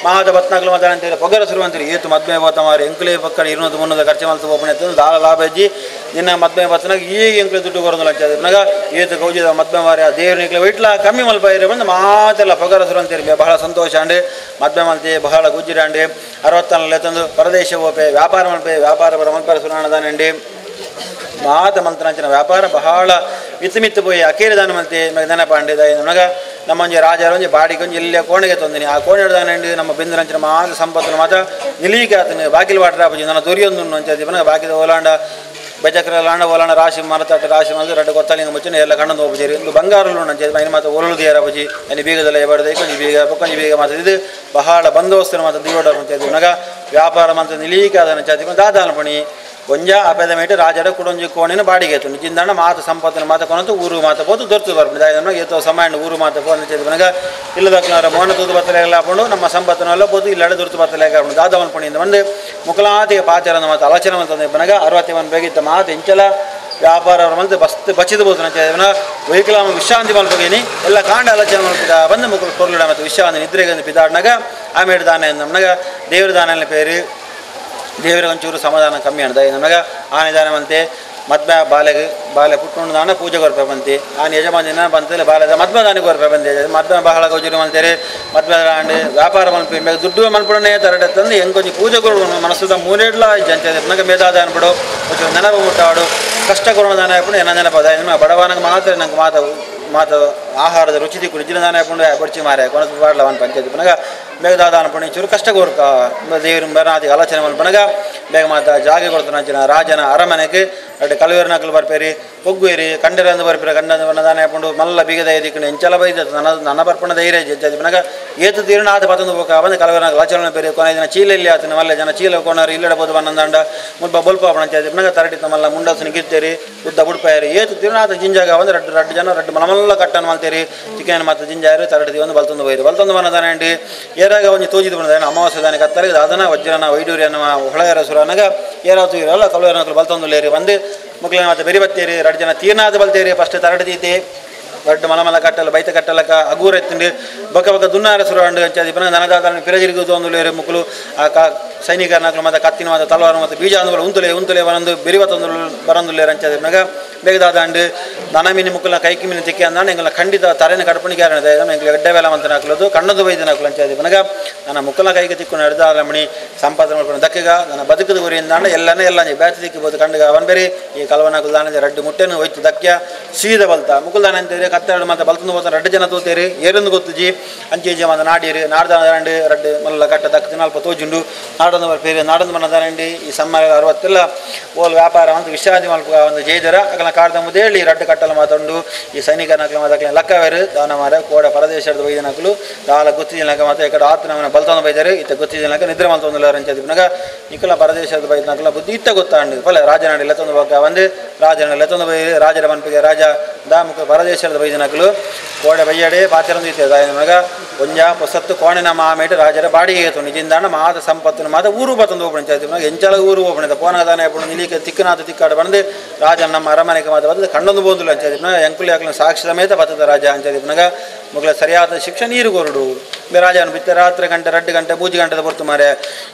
ಮಾತ ಬತ್ನಾಕ್ಲು ಮಾತಾಡ ಅಂತೇಳಿ ಪೊಗರ ಶುರು ಅಂತೀರಿ ಏತು ಮದ್ಮೆ ಬೋತ ಮಾರಿ ಎಂಕುಲೇ ಪಕ್ಕಡ 200 300 ಖರ್ಚು ಮಲ್ತು ಓಪನ್ ಎತ್ತಂದು ದಾಲ ಲಾಭ ಹೆಜ್ಜಿ ನಿನ್ನ ಮದ್ಮೆ ಬತ್ತನಾಗ ಈಗ ಎಂಕುಲೆ ದುಡ್ಡು ಕೊರೊಂದು ಅಂಚಾತಿನಾಗ ಏತು ಕೌಜಿದ ಮದ್ಮೆ ಮಾರಿ ಆ ದೇವ್ರ ನಿಕ್ಲೆ ಇಟ್ಲ ಕಮ್ಮಿ ಮಲ್ಪ ಇರೋ ಬಂದು ಮಾತೆಲ್ಲ ಪೊಗರ ಶುರು ಅಂತೀರಿ ಬಹಳ ಸಂತೋಷ ಅಂಡೆ ಮದ್ಮೆ ಮಲ್ತಿ ಬಹಳ ಗುಜ್ಜಿರಾಂಡೆ 64 ಎತ್ತಂದು ಪರದೇಶ ಓಪೆ ವ್ಯಾಪಾರ ಮಲ್ಪೆ ವ್ಯಾಪಾರ ಬರ ಮಲ್ಪರ ಸುರಾಣದಾನಂಡಿ ಮಾತ ಮಂತ್ರಾಂಚನ ವ್ಯಾಪಾರ ಬಹಳ ಮಿತ್ತು ಮಿತ್ತು ಪೋಯಿ ಅಕೇರಿ ದಾನ ಮಲ್ತಿ ನೆನಪಾಂಡೆ ನಮಗ ನಮ್ಮೊಂಜಿ ರಾಜರ ಒಂಜಿ ಬಾಡಿಗೆ ಒಂಜಿ ಇಲ್ಲೇ ಕೋಣೆಗೆ ತಂದಿನಿ ಆ ಕೋಣೆ ಹಿಡ್ದಾನಂಡಿ ನಮ್ಮ ಬೆಂದಿರಂಚಿನ ಮಾತ ಸಂಪತ್ತನ್ನು ಮಾತ್ರ ನಿಲೀಕೆ ಆತನಿ ಬಾಕಿಲ್ ವಾಟರ್ ಆಪುಜಿ ನನ್ನ ದೊರಿಯೊಂದು ಅಂಚಾತಿ ಪನಗ ಬಾಕಿದ ಓಲಾಂಡ ಬಜಕ್ರ ಲಾಂಡ ಓಲಾಂಡ ರಾಶಿ ಮರತಾಟ ರಾಶಿ ಮಲ್ದು ರಡ್ಡು ಕೊತ್ತಲಿಂಗ ಮುಚ್ಚಿನ ಎಲ್ಲ ಕಣ್ಣು ಹೋಗ್ಬುಜೇರಿ ಒಂದು ಬಂಗಾರಲು ಅಂಚೆ ಐನ ಮಾತ ಒಲುದು ಯಾರಪುಜಿ ಅನಿ ಬೀಗದಲ್ಲ ಎಬಡ್ದು ಕೊಂಜಿ ಬೀಗ ಕೊಂಜಿ ಬೀಗ ಮಾತ ಇದು ಬಹಳ ಬಂದೋಸ್ತಿನ ಮಾತ ದಿವಡ ಅಂಚಾತಿ ನಗ ವ್ಯಾಪಾರ ಮಂತ್ರ ನಿಲೀಕೆ ಆದನ ಅಂಚಾತಿ ದಾದಾನ ಪಣಿ ಒಂಜ ಅಪೆದ ಮೇಟು ರಾಜರ ಕುಡೊಂಜಿ ಕೋಣಿನ ಬಾಡಿಗೆ ಎತ್ತು ಜಿಂದಾಣ ಮಾತು ಸಂಪತ್ತಿನ ಮಾತ ಕೊನತು ಊರು ಮಾತ ಪೋತು ದೊರ್ತು ಬರ್ಪುಂಡು ದಾಯ ಏತೋ ಸಮಯ ಊರು ಮಾತ ಪೋನು ಚೇತುಪನಗ ಇಲ್ಲದಕ್ಲಾರ ಮೋನ ತೂತು ಬತ್ತಲೆಲ್ಲ ಹಾಕೊಂಡು ನಮ್ಮ ಸಂಪತ್ತಿನೆಲ್ಲ ಪೋತು ಇಲ್ಲಡೆ ದೊರ್ತು ಬತ್ತಲೆ ಹಾಕೊಂಡು ದಾದವನ್ ಪಣಿಯಿಂದ ಬಂದು ಮುಕಲಾತಿಗೆ ಪಾಚಾರದ ಮಾತು ಆಲೋಚನೆ ಮಂತಂದು ಪನಗ 61 ಬೇಗಿತ್ತ ಮಾತು ಇಂಚಲ ವ್ಯಾಪಾರ ಮಂತು ಬಸ್ ಬಚ್ಚಿದ ಬೋದು ನಂಚ ವೆಹಿಕಲ್ ವಿಶ್ರಾಂತಿ ಮಲ್ಪಗೇನಿ ಎಲ್ಲ ಕಾಂಡ ಆಲೋಚನೆ ಮಲ್ಪದ ಬಂದು ಮುಕುಲು ಕೊರ್ಲುಡ ಮತ್ತು ವಿಶ್ರಾಂತಿ ನಿದ್ರೆಗೆ ಪಿದಾಡ್ನಾಗ ಆಮೇಲೆ ದಾನ ನಮಗ ದೇವ್ರ ದಾನ ಪೇರು ದೇವರ ಒಂಚೂರು ಸಮಾಧಾನ ಕಮ್ಮಿ ಅಣ್ಣ ನಮಗ ಆ ನಿಧಾನ ಬಂತೆ ಮದ್ಮೆ ಬಾಲೆಗೆ ಬಾಲೆ ಪುಟ್ಟುಂಡು ದಾನ ಪೂಜೆ ಕೊರ್ಪೆ ಬಂತೆ ಆ ಯಜಮಾನ ಬಂತಲೆ ಬಾಲೆದ ಮದ್ಮೆ ದಾನಿ ಕೊರ್ಪೆ ಬಂದೆ ಮದ್ಮೆ ಬಹಳ ಗೌಜರಿ ಮಲ್ತೇರಿ ಮದ್ಮೆ ಆಂಡ್ ವ್ಯಾಪಾರ ಮಲ್ಪಿ ಮೇಗ ದುಡ್ಡು ಮಲ್ಪಡನೆ ತರಡೆ ತಂದು ಹೆಂಗೊಂಜಿ ಪೂಜೆ ಕೊರು ಮನಸ್ಸುದ ಮೂರೇಡ್ಲ ಜಂಚೆ ನಗ ಮೇದಾದ ಅನ್ಬಿಡು ಒಂಚೂರು ನೆನಪು ಮುಟ್ಟಾಡು ಕಷ್ಟ ಕೊರೋಣ ದಾನ ಹಾಕೊಂಡು ಏನ ನೆನಪು ಅದ ಬಡವನಗೆ ಮಾತ್ರ ನಂಗೆ ಮಾತು ಮಾತು ಆಹಾರದ ರುಚಿ ದಿಕ್ಕು ರುಚಿನ ದಾನ ಹಾಕೊಂಡು ಬಡ್ಚಿ ಮಾರೆ ಕೊನಸು ಪಾಡ್ಲ ಅವನ ಪಂಚಾಯತಿ ಪನಗ ಬೇಗ ದಾನ ಪಣಿ ಚೂರು ಕಷ್ಟ ಕೋರ್ಕ ದೇವ್ರ ಬರನಾತಿ ಆಲೋಚನೆ ಮಲ್ಪನಗ ಬೇಗ ಮಾತ ಜಾಗೆ ಕೊಡ್ತಾನ ರಾಜನ ಅರಮನೆಗೆ ಅಡ್ಡ ಕಲವೇರು ನಕಲು ಬರ್ಪೇರಿ ಪೊಗ್ಗುವೇರಿ ಕಂಡರಂದು ಬರ್ಪಿರ ಕಂಡಂದು ಬಣ್ಣ ದಾನ ಹಾಕೊಂಡು ಮಲ್ಲ ಬೀಗದ ದಿಕ್ಕು ಎಂಚಲ ಬೈದ ನನ್ನ ನನ್ನ ಬರ್ಪಣ ಧೈರ್ಯ ಜಜ್ಜಾತಿ ಪನಗ ಏತು ತೀರ್ಣ ಆತ ಪತಂದು ಬೋಕ ಬಂದು ಕಲವೇರು ನಕಲು ಆಚರಣೆ ಬೇರೆ ಕೊನೆ ದಿನ ಚೀಲಲ್ಲಿ ಆತನ ಮಲ್ಲ ಜನ ಚೀಲ ಕೊನಾರು ಇಲ್ಲಡಬೋದು ಬನ್ನಂದಾಂಡ ಮುಲ್ಪ ಬೊಲ್ಪ ಪಂಚಾಯತಿ ಪನಗ ತರಟಿ ಮಲ್ಲ ಮುಂಡಸನ ಗಿರ್ತೇರಿ ಉದ್ದ ಬುಡ್ಪಾಯರಿ ಏತು ತೀರ್ಣ ಆತ ಜಿಂಜಾಗ ಬಂದು ರಡ್ಡು ರಡ್ಡು ಜನ ರಡ್ಡು ಮಲಮಲ್ಲ ಕಟ್ಟನ್ ಮಲ್ತೇರಿ ಚಿಕನ್ ಮತ್ತು ಜಿಂಜಾರು ತರಟಿ ಒಂದು ಬಲ್ತೊಂದು ಬೈರು ಬಲ್ತೊಂದು ಬನ್ನದಾನಂಡಿ ಏರಾಗ ಒಂಜಿ ತೋಜಿದ ಬಂದ ಅಮಾವಾಸ್ಯೆ ದಾನಿ ಕತ್ತರಿಗೆ ದಾದನ ವಜ್ರನ ವೈಡೂರ್ಯನ ಹೊಳೆಯರ ಸುರನಗ ಏರಾತು ಇರಲ್ಲ ಕಲವೇರ ನಕಲು ಬಲ್ತೊಂದು ಲೇರಿ ಬಂದು ಮುಕ್ಲಿನ ಮತ್ತು ಬೆರಿ ಬತ್ತೇರಿ ಎರಡು ಜನ ತೀರ್ನಾದ ಬಲ್ತೇರಿ ಫಸ್ಟ್ ತರಡಿ ತೀತಿ ರಡ್ಡು ಮಲಮಲ ಕಟ್ಟಲ್ಲ ಬೈತ ಕಟ್ಟಲಕ ಅಗೂರ ಎತ್ತಿಂಡು ಬೊಕ್ಕ ಬೊಕ್ಕ ದುನ್ನಾರ ಸುರು ಅಂಡು ಅಂಚಾದಿ ಪನ ನನದಾದ ಪಿರಜಿರಿಗು ತೊಂದುಲೇರು ಮುಕ್ಕಲು ಆ ಕ ಸೈನಿಕರ ನಕಲು ಮತ್ತು ಕತ್ತಿನ ಮತ್ತು ತಲವಾರು ಮತ್ತು ಬೀಜ ಅಂದು ಉಂತುಲೆ ಉಂತುಲೆ ಬರಂದು ಬೆರಿವ ತಂದು ಬರಂದುಲೇರು ಅಂಚಾದಿ ಪನಗ ಬೇಗದಾದ ಅಂಡು ನನ ಮೀನು ಮುಕ್ಕಲ ಕೈಕಿ ಮೀನು ತಿಕ್ಕಿ ಅಂದಾಂಡ ಎಂಗಲ ಖಂಡಿತ ತರೆನ ಕಡಪಣಿಗೆ ಎಂಗ್ಲ ಎಡ್ಡೆ ವೇಲ ಮಂತ ನಕಲದು ಕಣ್ಣದು ವೈದ್ಯ ನಕಲು ಅಂಚಾದಿ ಪನಗ ನನ್ನ ಮುಕ್ಕಲ ಕೈಗೆ ತಿಕ್ಕು ನಡೆದಾದ ಮಣಿ ಸಂಪಾದನೆ ಮಾಡ್ಕೊಂಡು ದಕ್ಕಗ ನನ್ನ ಬದುಕದ ಗುರಿಯಿಂದಾಂಡ ಎಲ್ಲನೇ ಎಲ್ಲ ಬ್ಯಾಚ್ ತಿಕ್ಕಿಬೋದು ಕಂಡುಗ ಅವನ್ ಬೇರೆ ಈ ಕಲವನಕುಲ್ ದಾನ ರಡ್ಡು ಮುಟ್ಟೆನು ಹೋಯ್ತು ದಕ್ಕ್ಯ ಸೀದ ಬಲ್ತ ಮುಕುಲ್ದಾನ ಅಂತೇರಿ ಕತ್ತೆರಡು ಮತ್ತು ಬಲ್ತಂದು ಹೋತ ರಡ್ಡು ಜನ ತೋತೇರಿ ಏರೊಂದು ಗೊತ್ತುಜಿ ಅಂಚೆ ಮಾತ ನಾಡೀರಿ ನಾಡ್ದಾನ ರಂಡು ರಡ್ಡು ಮಲ್ಲ ಕಟ್ಟ ದಕ್ಕ ತಿನ್ನಲ್ಪ ತೋಜುಂಡು ನಾಡೊಂದು ಬರ್ಪೇರಿ ನಾಡೊಂದು ಮನದಾರಂಡಿ ಈ ಸಮ್ಮರ 60 ಓಲ್ ವ್ಯಾಪಾರ ಅಂತ ವಿಶ್ರಾಂತಿ ಮಲ್ಪ ಒಂದು ಜೈದರ ಅಕಲ ಕಾಡ್ದ ಮುದೇಳಿ ರಡ್ಡು ಕಟ್ಟಲು ಮಾತುಂಡು ಈ ಸೈನಿಕ ನಕಲು ಮಾತಕ್ಲೆ ಲಕ್ಕವೇರು ದಾನ ಮಾರ ಕೋಡ ಪರದೇಶದ ಬೈದ ನಕಲು ದಾಲ ಗೊತ್ತಿಜಿನಕ ಮಾತ ಎಕಡ ಆತ್ನವನ ಬಲ್ತೊಂದು ಬೈದಾರೆ ಇತ್ತ ಗೊತ್ತಿಜಿನಕ ನಿದ್ರೆ ಮಲ್ತೊಂದು ಅಂಚೆ ನಿಕಲ ಪರದೇಶದ ಬೈದ ನಕಲ ಬುದ್ಧಿ ಇತ್ತ ಗೊತ್ತಾಂಡು ಫಲ ರಾಜನಾಡಿ ಲೆತ್ತೊಂದು ಬೊಕ್ಕ ಬಂದು ರಾಜನ ಲೆತ್ತೊಂದು ಬೈ ರಾಜರ ಮನ್ಪಿಗೆ ರಾಜ ದಾಮುಖ ಪರದೇಶದ ಬೈದ ನಕಲು ಕೋಡೆ ಬೈಯಡೆ ಪಾತ್ರೊಂದು ಇತ್ತೆ ದಾಯನಗ ಒಂಜ ಪೊಸತ್ತು ಕೋಣೆನ ಮಾಮೇಟು ರಾಜರ ಬಾಡಿಗೆ ತುಣಿ ಜಿಂದಾಣ ಮಾತ ಸಂಪತ್ತಿನ ಮಾತ ಊರು ಬತ್ತೊಂದು ಓಪಣ ಚಾತಿ ಎಂಚಲ ಊರು ಓಪಣ ಪೋನದಾನೆ ಅಪ್ಪಣ ನಿಲಿಕೆ ತಿಕ್ಕನಾಥ ತಿಕ್ಕಾಡ ಬಂದು ರಾಜ ನಮ್ಮ ಅರಮನೆಗೆ ಮಾತ ಬಂದು ಕಣ್ಣೊಂದು ಬೋಂದುಲ್ಲ ಅಂಚಾದಿ ಎಂಕುಲಿ ಹಾಕಲು ಸಾಕ್ಷಿ ಸಮೇತ ಬತ್ತದ ರಾಜ ಅಂಚಾದಿ ಪನಗ ಮುಗಳ ಸರಿಯಾದ ಶಿಕ್ಷೆ ನೀರು ಕೊರಡು ರಾಜನ ಬಿತ್ತ ರಾತ್ರಿ ಗಂಟೆ 2 ಗಂಟೆ 3 ಗಂಟೆದ ಬೊರ್ತು ಮಾರೆ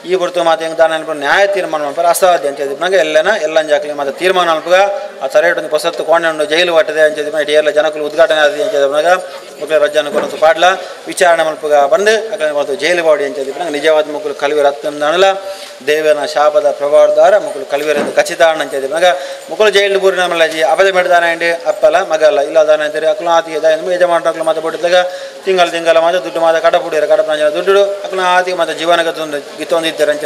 ಈ ಬೊರ್ತು ಮಾತು ಹೆಂಗೆ ದಾನ ನ್ಯಾಯ ತೀರ್ಮಾನ ಮಲ್ಪರ ಅಸಾಧ್ಯ ಅಂಚಾದಿ ಪನಗ ಎಲ್ಲನ ಎಲ್ಲಂಜಾಕ್ಲಿ ಮಾತ ತೀರ್ಮಾನ ಮಲ್ಪಗ ಆ ಸರಿಯಾದ ಪೊಸತ್ತು ಕೋಣೆ ಉಂಡು ಜೈಲು ಪಟ್ಟದೆ ಅಂಚಾದಿ ಪನ ಎಲ್ಲ ಜನಕುಲು ಉದ್ಘಾಟನೆ ಆದಿ ಅಂಚಾದಿ ಪನಗ ಮುಕ್ಕಳ ರಜ್ಜನ ಕೊರತು ಪಾಡ್ಲ ವಿಚಾರಣೆ ಮಲ್ಪಗ ಬಂದು ಅಕಲೆ ಮತ್ತು ಜೈಲು ಬಾಡಿ ಅಂಚಾದಿ ಪನಗ ನಿಜವಾದ ಮುಕ್ಕಳು ಕಲಿವೆ ರತ್ನಂದಾಣಲ ದೇವನ ಶಾಪದ ಪ್ರಭಾವದಾರ ಮುಕ್ಕಳು ಕಲಿವೆರೆಂದು ಖಚಿತ ಅಂಚಾದಿ ಪನಗ ಮುಕ್ಕಳು ಜೈಲು ಬೂರಿನ ಮಲ್ಲಜಿ ಅಪದ ಮೆಡ್ದಾನ ಅಂಡಿ ಅಪ್ಪಲ ಮಗಲ್ಲ ಇಲ್ಲ ದಾನ ಅಂತಾರೆ ಅಕಲು ಆತಿ ಯಜಮಾನರು ಮಾತು ಬಿಟ್ಟಿದ್ದಾಗ ತಿಂಗಳ ತಿಂಗಳ ಮಾತ್ರ ದುಡ್ಡು ಮಾತ್ರ ಕಡಪುಡಿಯರು ಕಡಪನ ದುಡ್ಡು ಅಕ್ಲ ಆತಿಗೆ ಮಾತ್ರ ಜೀವನ ಗಿತ್ತೊಂದಿದ್ದಾರೆ ಅಂಚ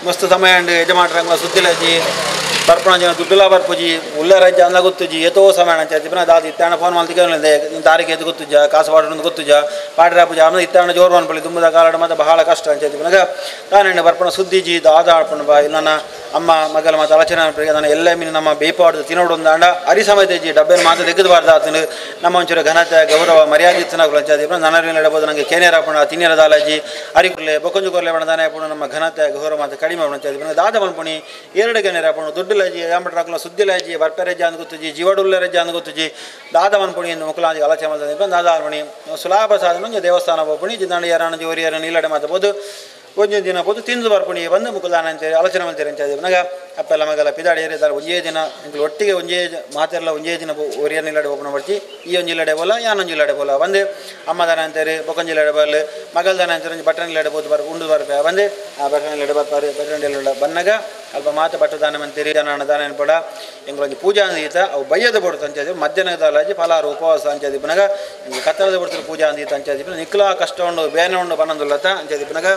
ಮಸ್ತ್ ಸಮಯ ಉಂಡು ಯಜಮಾನ್ರಂಗ್ಲ ಸುದ್ದಿಲಜ್ಜಿ ಬರ್ಪಣ ಜನ ದುಡ್ಡುಲ ಬರ್ಪುಜಿ ಉಲ್ಲ ರಜ್ಜ ಅಂದ ಗೊತ್ತುಜಿ ಏತೋ ಸಮಯ ಅಂಚ ದಾದ ಇತ್ತಾಣ ಫೋನ್ ಮಲ್ತಿಗೆ ತಾರೀಕು ಎದ್ದು ಗೊತ್ತುಜ ಕಾಸು ಪಾಡು ಗೊತ್ತುಜ ಪಾಡ್ರ ಪೂಜೆ ಆಮೇಲೆ ಇತ್ತಾಣ ಜೋರು ಅನ್ಪಳಿ ತುಂಬದ ಕಾಲಡ ಮಾತ್ರ ಬಹಳ ಕಷ್ಟ ಅಂಚ ತಾನೆಣ್ಣೆ ಬರ್ಪಣ ಸುದ್ದಿಜಿ ದಾದ ಆಡ್ಪಣ ಬಾ ಇಲ್ಲ ಅಮ್ಮ ಮಗಲ ಮಾತ್ರ ಆಲೋಚನೆ ಅನ್ಪಳಿ ನಾನು ಎಲ್ಲ ಮೀನು ನಮ್ಮ ಬೇಪಾಡ್ದು ತಿನ್ನೋಡು ಅಂದಾಂಡ ಅರಿ ಸಮಯ ಡಬ್ಬೆನ ಮಾತ್ರ ತೆಗೆದುಬಾರ್ದು ಆತನು ನಮ್ಮ ಒಂಚೂರು ಘನತೆ ಗೌರವ ಮರ್ಯಾದೆ ಇತ್ತು ಅಂಚ ನನ್ನ ನಡಬೋದು ನನಗೆ ಕೇನೇರ ಪುಣ ತಿನ್ನೇರ ದಾಲಾಜಿ ಅರಿ ಕೊರ್ಲೆ ಬೊಕೊಂಜು ಕೊರ್ಲೆ ಬಣ ದಾನೆ ಪುಣ ನಮ್ಮ ಘನತೆ ಗೌರವ ಮಾತ್ರ ಕಡಿಮೆ ಅಂಚ ದಾದ ಮನ್ಪುಣಿ ಎರಡು ಕೆನೇರ ಪುಣ ದುಡ್ಡು ಯಾಮಟ್ರಾಕುಲ ಸುದ್ದಿಲಾಜಿ ಬರ್ಪೆರಜ್ಜ ಅಂದ್ ಗೊತ್ತುಜಿ ಜೀವಡುಲ್ಲರಜ್ಜ ಅಂದ್ ಗೊತ್ತುಜಿ ದಾದ ಮನ್ಪುಣಿ ಎಂದು ಮುಕುಲಾಜಿ ಆಲೋಚನೆ ಮಾಡ್ತಾರೆ ದಾದ ಅನ್ಪುಣಿ ಸುಲಾಭ ಸಾಧನ ದೇವಸ್ಥಾನ ಹೋಗ್ಪುಣಿ ಜಿದ್ದಾಂಡ ಯಾರಣ ಜೋರಿಯರ ನೀಲಡೆ ಮಾತಬೋದು ಒಂಜೊಂದು ದಿನ ಪೋದು ತಿಂದು ಬರ್ಪುಣಿ ಬಂದು ಮುಕುದಾನ ಅಂತೇಳಿ ಆಲೋಚನೆ ಮಾಡ್ತಾರೆ ಅಂತ ಮಗ ಅಪ್ಪೆಲ್ಲ ಮಗಲ ಪಿದಾಡಿ ಏರಿದಾರೆ ಒಂಜೇ ದಿನ ಎಂಕುಲು ಒಟ್ಟಿಗೆ ಒಂಜೇ ಮಾತೆಲ್ಲ ಒಂಜೇ ದಿನ ಒರಿಯರ್ ನಿಲ್ಲಡೆ ಓಪನ್ ಬರ್ಚಿ ಈ ಒಂಜಿ ಇಲ್ಲಡೆ ಬೋಲ ಯಾನೊಂಜಿ ಇಲ್ಲಡೆ ಬೋಲ ಬಂದು ಅಮ್ಮ ದಾನ ಅಂತಾರೆ ಬೊಕೊಂಜಿ ಇಲ್ಲಡೆ ಬಲ್ ಮಗಲ್ ದಾನ ಅಂತಾರೆ ಒಂಜಿ ಬಟನ್ ಇಲ್ಲಡೆ ಬೋದು ಬರ್ ಉಂಡು ಬರ್ಪೆ ಬಂದು ಆ ಬಟನ್ ಇಲ್ಲಡೆ ಬರ್ಪಾರೆ ಬಟನ್ ಇಲ್ಲ ಬನ್ನಗ ಅಲ್ಪ ಮಾತು ಬಟ್ಟ ದಾನ ಅಂತೀರಿ ದಾನ ದಾನ ಅನ್ಪಡ ಎಂಗಳೊಂಜಿ ಪೂಜಾ ಅಂದೀತ ಅವು ಬಯ್ಯದ ಬೊಡ್ತು ಅಂಚಾದಿ ಮಧ್ಯಾಹ್ನದ ಫಲಾರ ಉಪವಾಸ ಅಂಚಾದಿ ಪನಗ ಎಂಗ್ಳು ಕತ್ತಲದ ಬೊಡ್ತು ಪೂಜಾ ಅಂದೀತ ಅಂಚಾದಿ ನಿಕ್ಲ ಕಷ್ಟ ಉಂಡು ಬೇನೆ ಉಂಡು ಬನ್ನೊಂದುಲ್ಲತ ಅಂಚಾದಿ ಪನಗ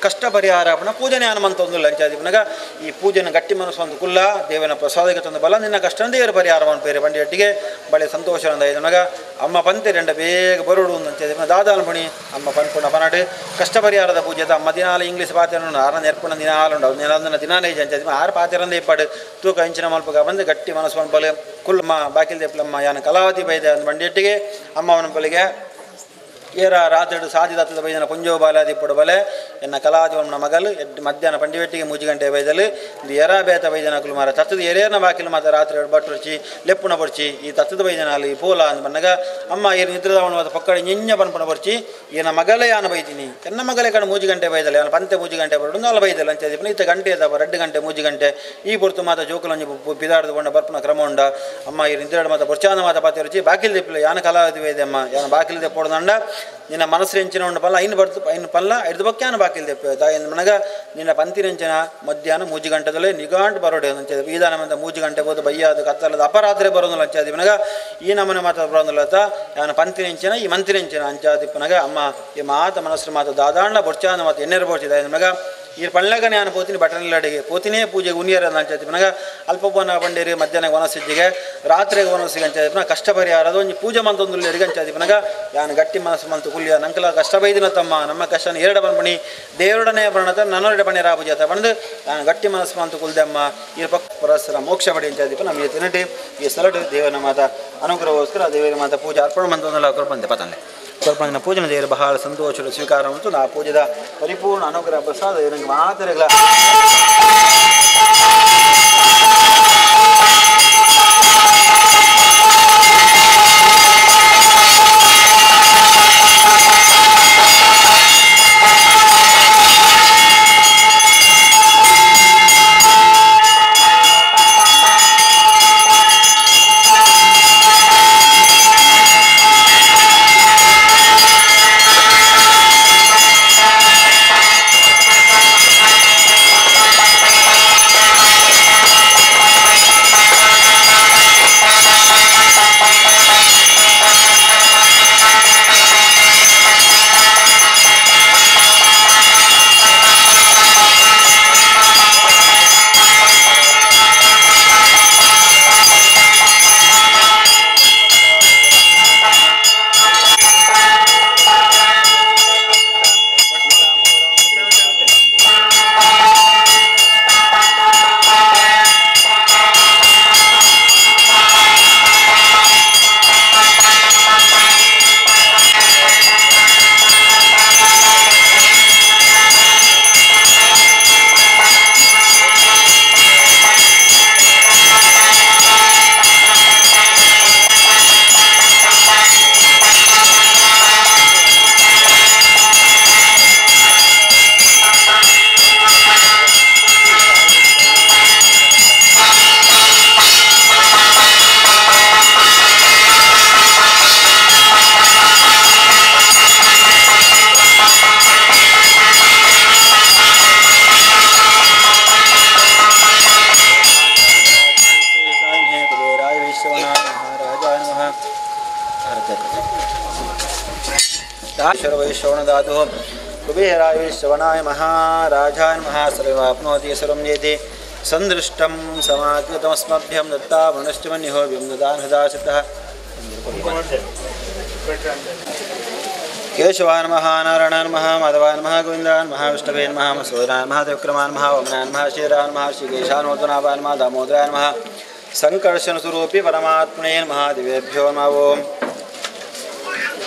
ಕಷ್ಟ ಪರಿಹಾರ ಪುಣ ಪೂಜನೆ ಹನುಮಂತ ಒಂದುಲ್ಲ ಅಂಚಾದಿ ಪನಗ ಈ ಪೂಜೆನ ಗಟ್ಟಿ ಮನಸ್ಸು ಒಂದು ಕುಲ್ಲ ದೇವನ ಪ್ರಸಾದಕ್ಕೆ ತಂದು ಬಲ ನಿನ್ನ ಕಷ್ಟ ದೇವರ ಪರಿಹಾರ ಪೇರೆ ಬಂಡಿಯಟ್ಟಿಗೆ ಬಳೆ ಸಂತೋಷ ಅಂದ ಅಮ್ಮ ಪಂತೆ ರೆಂಡ ಬೇಗ ಬರೋಡು ಅಂಚಾದಿ ದಾದ ಅನ್ಪಣಿ ಅಮ್ಮ ಪನ್ಪುಣ ಪನಾಡು ಕಷ್ಟ ಪರಿಹಾರದ ಪೂಜೆ ಅಮ್ಮ ದಿನಾಲ ಇಂಗ್ಲೀಷ್ ಪಾತ್ರ ಆರ ನೆರ್ಪುಣ ದಿನಾಲ ಉಂಡು ದಿನ ದಿನಾಲೇ ಅಂಚಾದಿ ಆರು ಪಾತಿರಂದ ಇಪ್ಪಾಡು ತೂಕ ಇಂಚಿನ ಮಲ್ಪಗ ಬಂದು ಗಟ್ಟಿ ಮನಸ್ಸು ಮನ್ಪಲು ಕುಲ್ಲಮ್ಮ ಬಾಕಿಲ್ ದೇಪ್ಲಮ್ಮ ಯಾನ ಕಲಾವತಿ ಬೈದೆ ಅಂದ್ ಬಂಡಿಯಟ್ಟಿಗೆ ಅಮ್ಮ ಮನ್ಪಲಿಗೆ ಏರ ರಾತ್ರಿ ಸಾದಿ ದತ್ತದ ಬೈದನ ಪುಂಜೋ ಬಾಲಾದಿ ಪೊಡು ಬಲೆ ಎನ್ನ ಕಲಾದಿವನ ಮಗಲು ಎಡ್ ಮಧ್ಯಾಹ್ನ ಪಂಡಿವೆಟ್ಟಿಗೆ ಮೂಜಿ ಗಂಟೆ ಬೈದಲು ಇದು ಎರ ಬೇತ ಬೈದನ ಕುಲು ಮಾರ ತತ್ತದ ಎರೇರ್ನ ಬಾಕಿಲು ಮಾತ್ರ ರಾತ್ರಿ ಬಟ್ಟುರ್ಚಿ ಲೆಪ್ಪುನ ಬೊರ್ಚಿ ಈ ತತ್ತದ ಬೈದನ ಅಲ್ಲಿ ಈ ಪೋಲ ಅಂದ್ ಬನ್ನಗ ಅಮ್ಮ ಏರು ನಿದ್ರದವನ ಮಾತ ಪಕ್ಕಡೆ ನಿಂಜ ಪನ್ಪುನ ಬೊರ್ಚಿ ಏನ ಮಗಲೇ ಯಾನ ಬೈದಿನಿ ಎನ್ನ ಮಗಲೇ ಕಣ ಮೂಜಿ ಗಂಟೆ ಬೈದಲೆ ಯಾನ ಪಂತೆ ಮೂಜಿ ಗಂಟೆ ಬರೋಡು ನಾಲ್ ಬೈದಲ್ಲ ಅಂತ ಇತ್ತ ಗಂಟೆ ಅದ 2 ಗಂಟೆ 3 ಗಂಟೆ ಈ ಪೊರ್ತು ಮಾತ ಜೋಕುಲಂಜಿ ಪಿದಾಡ್ದು ಕೊಂಡ ಬರ್ಪುನ ಕ್ರಮ ಉಂಡ ಅಮ್ಮ ಈ ನಿದ್ರಾಡ ಮಾತ ಬೊರ್ಚಾನ ಮಾತ ಪಾತೆ ರುಚಿ ಬಾಕಿಲ್ ದಿಪ್ಪಲೆ ಯಾನ ಕಲಾವತಿ ಬೈದೆ ಅಮ್ಮ ಯಾನ ಬಾಕಿಲ್ ದೆಪ್ಪೊಡ್ದಂಡ ನಿನ್ನ ಮನಸ್ಸು ಎಂಚಿನ ಉಂಡು ಪಲ್ಲ ಐನು ಬರ್ತು ಐನು ಪಲ್ಲ ಐದು ಬಕ್ಯಾನ ಬಾಕಿಲ್ ದೆಪ್ಪ ದಾಯಿನ ಮನಗ ನಿನ್ನ ಪಂತಿನೆಂಚಿನ ಮಧ್ಯಾಹ್ನ 3 ಗಂಟೆದಲ್ಲೇ ನಿಗಾಂಟ್ ಬರೋಡೆ ಅಂಚೆ ಈ ದಾನ 3 ಗಂಟೆ ಹೋದು ಬಯ್ಯಾದು ಕತ್ತಲದ ಅಪರಾತ್ರಿ ಬರೋದಿಲ್ಲ ಅಂಚಾದಿ ಮನಗ ಈ ನಮನೆ ಮಾತ ಬರೋದಿಲ್ಲ ಯಾನ ಪಂತಿನೆಂಚಿನ ಈ ಮಂತಿನೆಂಚಿನ ಅಂಚಾದಿಪ್ಪನಗ ಅಮ್ಮ ಈ ಮಾತ ಮನಸ್ಸು ಮಾತು ದಾದಾಂಡ ಬೊರ್ಚಾನ ಮಾತು ಎಣ್ಣೆರ ಬೋರ್ಚಿ ದಾಯಿನ ಮನಗ ಈ ಪಳ್ಳಗನೆ ಯಾನ ಪೋತಿನಿ ಬಟನ್ ಪೋತಿನೇ ಪೂಜೆಗೆ ಉನಿಯರ ಅಂಚಾದಿ ಮನಗ ಅಲ್ಪ ಪೋನ ಬಂಡೇರಿ ಮಧ್ಯಾಹ್ನ ವನಸಿಜ್ಜಿಗೆ ರಾತ್ರಿಗೆ ವನಸಿಗೆ ಅಂಚಾದಿಪ್ಪನ ಕಷ್ಟ ಪರಿಹಾರದ ಒಂಜಿ ಪೂಜೆ ಮಂತೊಂದು ಅಂಚಾದಿ ಮನಗ ಯಾನ ಗಟ್ಟಿ ಮನಸ್ಸು ಮಂತು ಕುಲ್ಯ ನಂಕಲ ಕಷ್ಟ ಬೈದಿನ ತಮ್ಮ ನಮ್ಮ ಕಷ್ಟನ ಎರಡ ಬಂದ್ಬಣಿ ದೇವರೊಡನೆ ಬರಣತ ನನ್ನೊಡೆ ಬಣಿ ರಾಬುಜಾತ ಬಂದು ನಾನು ಗಟ್ಟಿ ಮನಸ್ಸು ಮಂತು ಕುಲ್ದೆಮ್ಮ ಈ ಪಕ್ಕ ಪರಸ್ಪರ ಮೋಕ್ಷ ಬಡಿ ಅಂಚಾದಿಪ್ಪ ನಮ್ಮ ತಿನ್ನಟಿ ಈ ಸ್ಥಳಡು ದೇವನ ಮಾತ ಅನುಗ್ರಹಗೋಸ್ಕರ ದೇವರ ಮಾತ ಪೂಜೆ ಅರ್ಪಣೆ ಮಂತೊಂದಲ್ಲ ಕೊರ್ಪಂದೆ ಪತಂದೆ ಕೊರ್ಪಂದಿನ ಪೂಜನೆ ದೇವರು ಬಹಳ ಸಂತೋಷ ಸ್ವೀಕಾರ ಮತ್ತು ಆ ಪೂಜೆದ ಪರಿಪೂರ್ಣ ಅನುಗ್ರಹ ಪ್ರಸಾದ ನನಗೆ ಮಾತರೆಗಳ ईश्वर वैश्रवणधातुः कुबेराय श्रवणाय महाराजाय नमः सर्वमाप्नोति सर्वं जेति संदृष्टं समाकृतमस्मभ्यं दत्ता वरुणश्च मन्युः व्यं हृदाशितः केशवाय नमः नारायणाय नमः माधवाय नमः गोविन्दाय नमः विष्णवे नमः मसूदनाय नमः त्रिविक्रमाय नमः वमनाय नमः श्रीराय नमः श्रीकेशाय नमः नमः दामोदराय नमः संकर्षणस्वरूपी परमात्मने नमः दिवेभ्यो नमः। ओम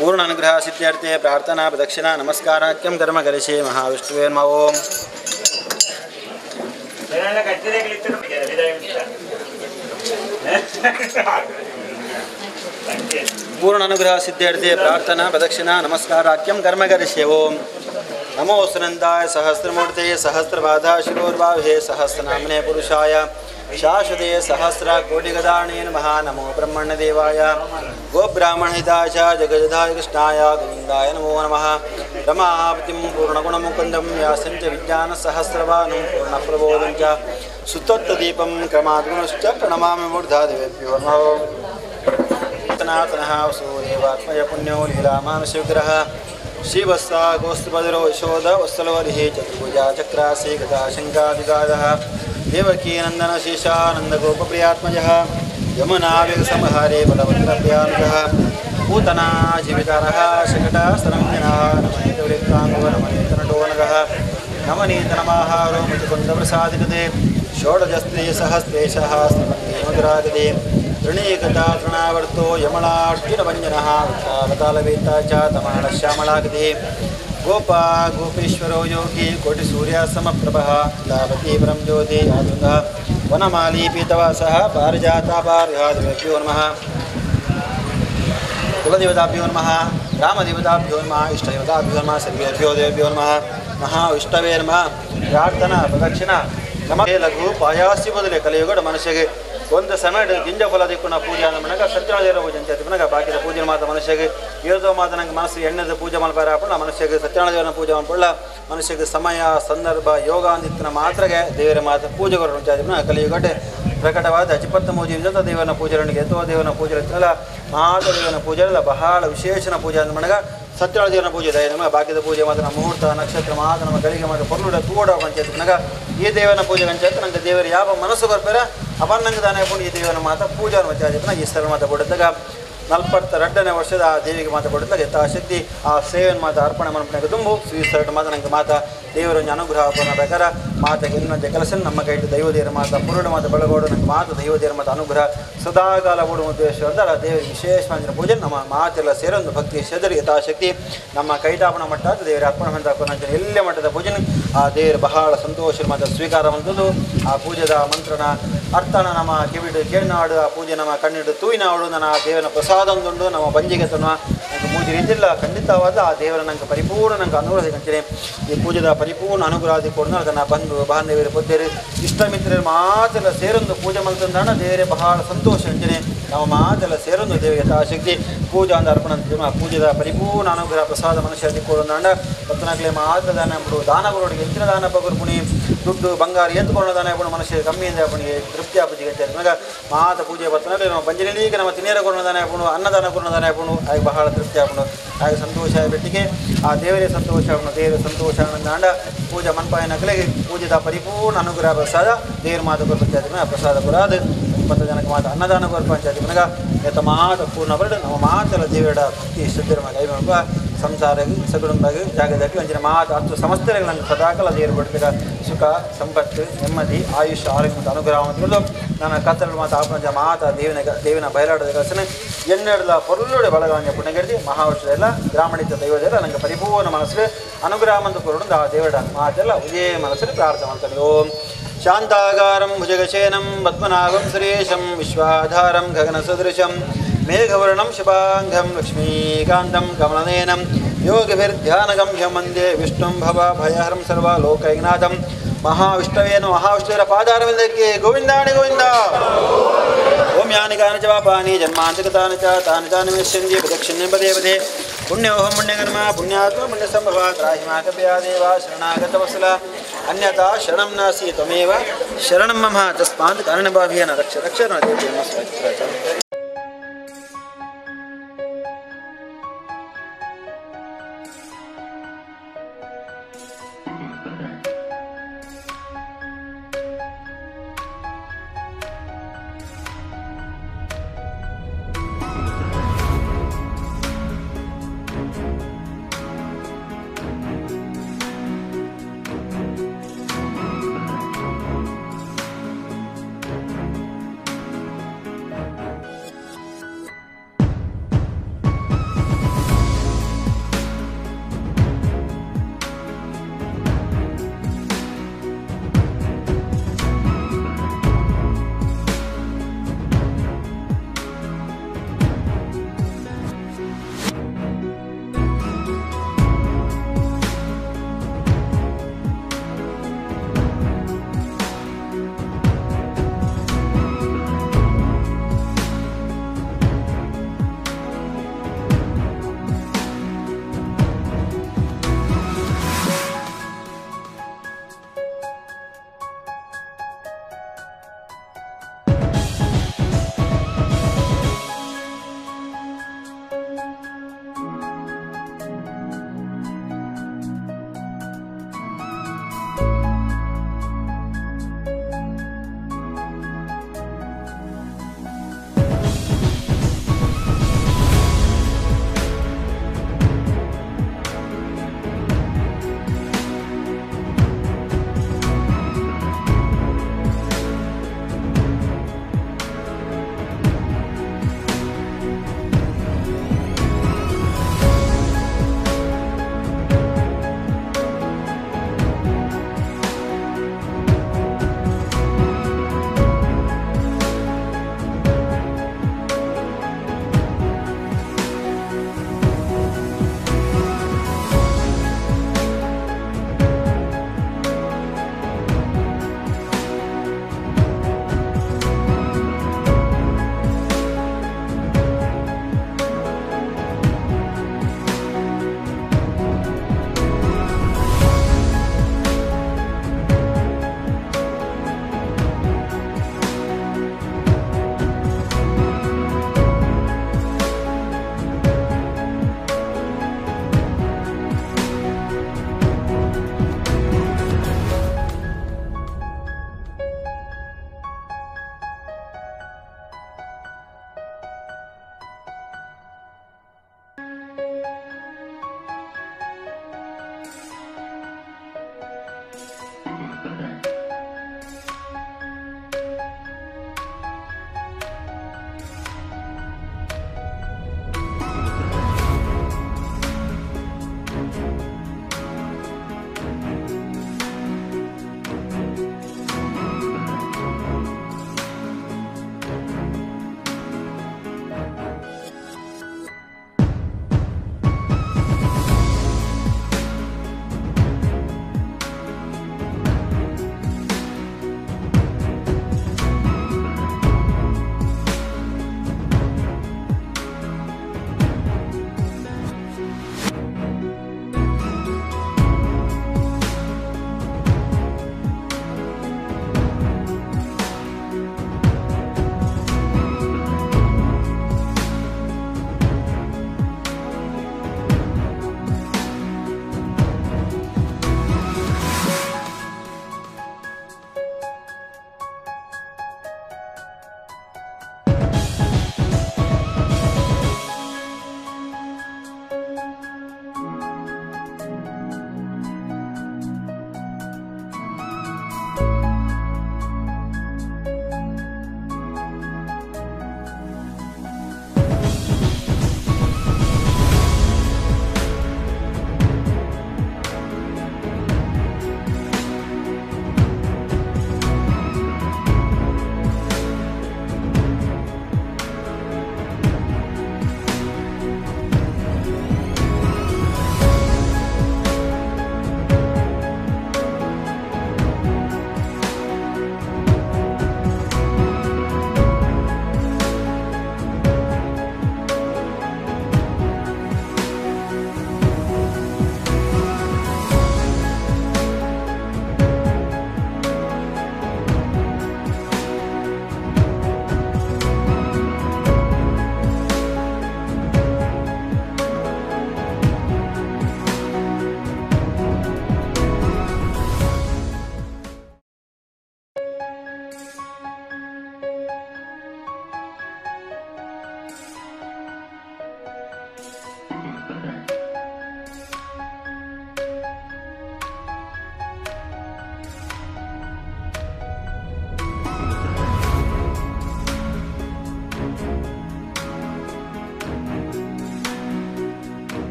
पूर्ण अनुग्रह सिद्ध्यर्थे प्रार्थना प्रदक्षिणा नमस्काराख्यं कर्म करिष्ये महाविष्णुवे नमः। ओम पूर्ण अनुग्रह सिद्ध्यर्थे प्रार्थना प्रदक्षिणा नमस्काराख्यं कर्म करिष्ये। ओम नमो सुनंदाय सहस्रमूर्ते सहस्रबाधा शिरोर्वाभे सहस्रनाम्ने पुरुषाय शाश्वते सहस्रकोटिगदाणे नमः। नमो ब्रह्मण्यदेवाय गोब्राह्मणहिताय च जगजधाय कृष्णाय गोविन्दाय नमो नमः। रमापतिं पूर्णगुणमुकुन्दं व्यासं च विज्ञानसहस्रभानुं पूर्णप्रबोधं च सुतत्वदीपं क्रमाद्गुणश्च प्रणमामि मूर्धा देवेभ्यो नमः। सनातनः वसुदेवात्मज पुण्यो लीलामानसविग्रहः श्रीवत्सा गोस्तुभद्रो यशोद वत्सलवरिः चतुर्भुजा चक्रासी गदा शङ्कादिगादः देवकीनन्दनशेषानन्दगोपप्रियात्मजः यमुनाविसंहारे बलभद्रप्रियानुजः पूतना जीवितारः शकटास्तरञ्जनः नवनीतवृत्ताङ्गो नवनीतनटोनगः नवनीतनमाहारो मुचुकुन्दप्रसादिकृते षोडशस्त्रीसहस्रेशः मधुरागते तृणीकता तृणावर्तो यमलार्जुनभञ्जनः विशालतालवेत्ता च तमालश्यामलागते गोपा गोपेश्वरो योगी कोटिसूर्यसमप्रभः लाभती परं ज्योति आदुङ्गः वनमाली पीतवासः पारिजातापार्घादिभ्यो नमः। कुलदेवताभ्यो नमः, रामदेवताभ्यो नमः, इष्टदेवताभ्यो नमः, सर्वेभ्यो देवेभ्यो नमः, महाविष्णवे नमः। प्रार्थना प्रदक्षिणा नमः लघु पायासी बदले कलियुगड ಮನುಷ್ಯಗೆ ಒಂದು ಸಮಯ ಗಿಂಜ ಫಲ ದಿಕ್ಕುನ ಪೂಜೆ ಅಂದ ಸತ್ಯನಾರಾಯಣ ಪೂಜೆ ಅಂತ ಪುನಃ ಬಾಕಿದ ಪೂಜೆ ಮಾತ ಮನುಷ್ಯಗೆ ಏದೋ ಮಾತ ನಂಗೆ ಮನಸ್ಸು ಎಣ್ಣೆದ ಪೂಜೆ ಮಲ್ಪಾರ ಪುನಃ ಮನುಷ್ಯಗೆ ಸತ್ಯನಾರಾಯಣ ಪೂಜೆ ಮಲ್ಪಲ್ಲ ಮನುಷ್ಯಗೆ ಸಮಯ ಸಂದರ್ಭ ಯೋಗ ಅಂದಿತ್ತಿನ ಮಾತ್ರಗೆ ದೇವರ ಮಾತ ಪೂಜೆ ಪುನಃ ಕಲಿಯುಗಟ್ಟೆ ಪ್ರಕಟವಾದ ಅಜಿಪತ್ತ ಜೊತೆ ದೇವನ ಪೂಜೆಗಳಿಗೆ ಎತ್ತೋ ದೇವನ ಪೂಜೆ ಇರ್ತಲ್ಲ ಮಾತ ದೇವನ ಪೂಜೆ ಅಲ್ಲ ಬಹಳ ವಿಶೇಷನ ಪೂಜೆ ಅಂದ ಮನಗ ಸತ್ಯನಾರಾಯಣ ದೇವನ ಪೂಜೆ ಇದೆ. ನಮ್ಮ ಬಾಕಿದ ಪೂಜೆ ಮಾತ್ರ ನಮ್ಮ ಮುಹೂರ್ತ ನಕ್ಷತ್ರ ಮಾತ್ರ ನಮ್ಮ ಗಳಿಗೆ ಮಾತ್ರ ಪೊರ್ಲುಡ ತೂಡ ಪಂಚಾಯತ್ ನಗ ಈ ದೇವನ ಪೂಜೆ ಪಂಚಾಯತ್ ನಂಗೆ ದೇವರು ಯಾವ ಮನಸ್ಸು ಬರ್ಪಾರ ಅವನ್ ನಂಗೆ ದಾನ ಹಾಕೊಂಡು ಈ ದೇವನ ಮಾತ ಪೂಜಾ ಪಂಚಾಯತ್ ಈ ಸ್ಥಳ ಮಾತ ಕೊಡುತ್ತಾಗ 42ನೇ ವರ್ಷದ ಆ ದೇವಿಗೆ ಮಾತ ಕೊಡುತ್ತಾಗ ಯಥಾಶಕ್ತಿ ಆ ಸೇವೆಯನ್ನು ಮಾತ ಅರ್ಪಣೆ ಮನಪಣೆಗೆ ತುಂಬು ಶ್ರೀ ಸರಟ ಮಾತ ನಂಗೆ ಮಾತ ದೇವರ ಅನುಗ್ರಹ ಬೇಕಾರೆ ಮಾತೆಗೆ ಇನ್ನೊಂದು ಕೆಲಸ ನಮ್ಮ ಕೈಟ್ಟು ದೈವದೇವರ ಮಾತ ಪುರುಡ ಮಾತ ಬೆಳಗೋಡು ನಂಗೆ ಮಾತ ದೈವದೇವರ ಮಾತ ಅನುಗ್ರಹ ಸದಾಕಾಲ ಓಡುವ ಉದ್ದೇಶ ಅಂದ್ರೆ ದೇವರಿಗೆ ವಿಶೇಷವಾದ ಪೂಜೆ ನಮ್ಮ ಮಾತೆಲ್ಲ ಸೇರೊಂದು ಭಕ್ತಿ ಸೆದರಿ ಯಥಾಶಕ್ತಿ ನಮ್ಮ ಕೈಟಾಪಣ ಮಟ್ಟ ದೇವರ ಅರ್ಪಣೆ ಅಂತ ಎಲ್ಲೇ ಮಟ್ಟದ ಪೂಜೆ ಆ ದೇವರು ಬಹಳ ಸಂತೋಷ ಮಾತ ಸ್ವೀಕಾರ ಬಂದದ್ದು. ಆ ಪೂಜೆದ ಮಂತ್ರನ ಅರ್ಥನ ನಮ್ಮ ಕಿವಿಡು ಕೇಳಿನಾಡು ಆ ಪೂಜೆ ನಮ್ಮ ಕಣ್ಣಿಡು ತೂಯಿನಾಡು ನನ್ನ ಆ ದೇವನ ಪ್ರಸಾದ ಒಂದುಂಡು ನಮ್ಮ ಬಂಜಿಗೆ ತನ್ನ ನಂಗೆ ಮೂಜಿ ರೀತಿಲ್ಲ ಖಂಡಿತವಾದ ಆ ದೇವರ ನಂಗೆ ಪರಿಪೂರ್ಣ ನಂಗೆ ಅನುಗ್ರಹ ಕಂತೀನಿ. ಈ ಪೂಜೆದ ಪರಿಪೂರ್ಣ ಅನುಗ್ರಹ ಕೊಡೋದು ಅದನ್ನು ಬಂಧು ಬಾಂಧವ್ಯರು ಪೊದ್ದೇರು ಇಷ್ಟ ಮಿತ್ರರು ಮಾತೆಲ್ಲ ಸೇರೊಂದು ಪೂಜೆ ಮಲ್ತಂದಾಣ ದೇವರೇ ಬಹಳ ಸಂತೋಷ ಅಂತೀನಿ. ನಾವು ಮಾತೆಲ್ಲ ಸೇರೊಂದು ದೇವರಿಗೆ ಯಥಾಶಕ್ತಿ ಪೂಜಾ ಅಂದ ಅರ್ಪಣೆ ಅಂತೀವಿ. ಆ ಪೂಜೆದ ಪರಿಪೂರ್ಣ ಅನುಗ್ರಹ ಪ್ರಸಾದ ಮನುಷ್ಯ ಕೊಡೋದಾಂಡ ಪತ್ತನಾಗ್ಲೇ ಮಾತ್ರ ದಾನ ಬಿಡು ದಾನ ಬರೋಡಿಗೆ ಹೆಚ್ಚಿನ ದಾನ ಪಗುರು ಪುಣಿ ದುಡ್ಡು ಬಂಗಾರ ಎತ್ಕೊಂಡು ದಾನ ಪುಣಿ ಮನುಷ್ಯ ಕಮ್ಮಿ ಅಂದರೆ ಪುಣಿಗೆ ತೃಪ್ತಿ ಆಪುಜಿಗೆ ಅಂತ ನಮಗೆ ಮಾತ ಪೂಜೆ ಪತ್ತನಾಗಲೇ ನಮ್ಮ ಬಂಜಿನೀಗ ನಮ್ಮ ತಿನೇರ ಕೊಡೋ ದಾನ ಪುಣು ಅನ್ನದಾನ ಕೊಡೋ ದಾನ ಪುಣು ಹಾಗೆ ಬಹಳ ತೃಪ್ತಿ ಆಪುಣು ಹಾಗೆ ಸಂತೋಷ ಬೆಟ್ಟಿಗೆ ಆ ದೇವರೇ ಸಂತೋಷ ಆಪುಣು ದೇವರ ಸಂತೋಷ ಆನಂದಾಂಡ ಪೂಜಾ ಮನ್ಪಾಯನಕಲೆಗೆ ಪೂಜೆದ ಪರಿಪೂರ್ಣ ಅನುಗ್ರಹ ಪ್ರಸಾದ ದೇವರ ಮಾತು ಪಂಚಾಯತಿ ಪ್ರಸಾದ ಪುರಾದು 20 ಜನಕ್ಕೆ ಮಾತು ಅನ್ನದಾನ ಕೊರ ಪಂಚಾಯತಿ ಮನಗ ಯತ ಮಾತ ಪೂರ್ಣ ಬರಡು ನಮ್ಮ ಮಾತೆಲ್ಲ ದೇವರ ಭಕ್ತಿ ಶ್ರದ್ಧೆ ಕೈ ಮಾಡುವ ಸಂಸಾರ ಸಗುಡುಂಬಾಗಿ ಜಾಗದಾಗಿ ಒಂಜಿನ ಮಾತು ಹತ್ತು ಸಮಸ್ಯೆಗಳನ್ನು ಸದಾಕಾಲ ದೇವರು ಬಿಡ್ತಕ್ಕ ಸುಖ ಸಂಪತ್ತು ನೆಮ್ಮದಿ ಆಯುಷ್ ಆರೋಗ್ಯ ಮತ್ತು ಅನುಗ್ರಹ ಅಂತ ನನ್ನ ಕತ್ತಲು ಮಾತು ಆಪಂಚ ಮಾತ ದೇವಿನ ದೇವಿನ ಬಯಲಾಟದ ಕೆಲಸನ ಎನ್ನೆಡದ ಪೊರುಳುಡೆ ಬಳಗಾಂಜ ಪುಣ್ಯಗೆಡ್ದಿ ಮಹಾವರ್ಷದೆಲ್ಲ ಗ್ರಾಮಣಿತ ದೈವದೆಲ್ಲ ನನಗೆ ಪರಿಪೂರ್ಣ ಮನಸ್ಸು ಅನುಗ್ರಹ ಮತ್ತು ಕೊರಡು ಆ ದೇವರ ಮಾತೆಲ್ಲ ಉದೇ ಮನಸ್ಸಲ್ಲಿ ಪ್ರಾರ್ಥನೆ ಮಾಡ್ತಾರೆ. ಓಂ ಶಾಂತಾಗಾರಂ ಭುಜಗಶಯನಂ ಪದ್ಮನಾಭಂ ಸುರೇಶಂ ವಿಶ್ವಾಧಾರಂ ಗಗನಸದೃಶಂ ಮೇಘವರ್ಣಂ ಶುಭಾಂಗಂ ಲಕ್ಷ್ಮೀಕಾಂತಂ ಕಮಲನಯನಂ ಯೋಗಿಭಿರ್ಧ್ಯಾನಗಮ್ಯಂ ವಂದೇ ವಿಷ್ಣುಂ ಭವ ಭಯಹರಂ ಸರ್ವಲೋಕೈಕನಾಥಂ ಮಹಾವಿಷ್ಣವೇನು ಮಹಾವಿಷ್ಣುವಿನ ಪಾದಾರವಿಂದಕ್ಕೆ ಗೋವಿಂದಾಣಿ ಗೋವಿಂದ. ಓಂ ಯಾನಿ ಕಾನಿ ಚ ಪಾಪಾನಿ ಜನ್ಮಾಂತಕತಾನಿ ಚ ತಾನಿ ತಾನಿ ವಿಶ್ಯಂತಿ ಪ್ರದಕ್ಷಿಣೆ ಪದೇ ಪದೇ ಪುಣ್ಯೋಹಂ ಪುಣ್ಯಕರ್ಮ ಪುಣ್ಯಾತ್ಮ ಪುಣ್ಯಸಂಭವ ತ್ರಾಹಿ ಮಾ ಕೃಪಯಾ ದೇವ ಶರಣಾಗತ ವತ್ಸಲ ಅನ್ಯಥಾ ಶರಣಂ ನಾಸ್ತಿ ತ್ವಮೇವ ಶರಣಂ ಮಮ ತಸ್ಮಾತ್ ಕಾರಣಭಾವೇನ ರಕ್ಷ ರಕ್ಷ ದೇವ.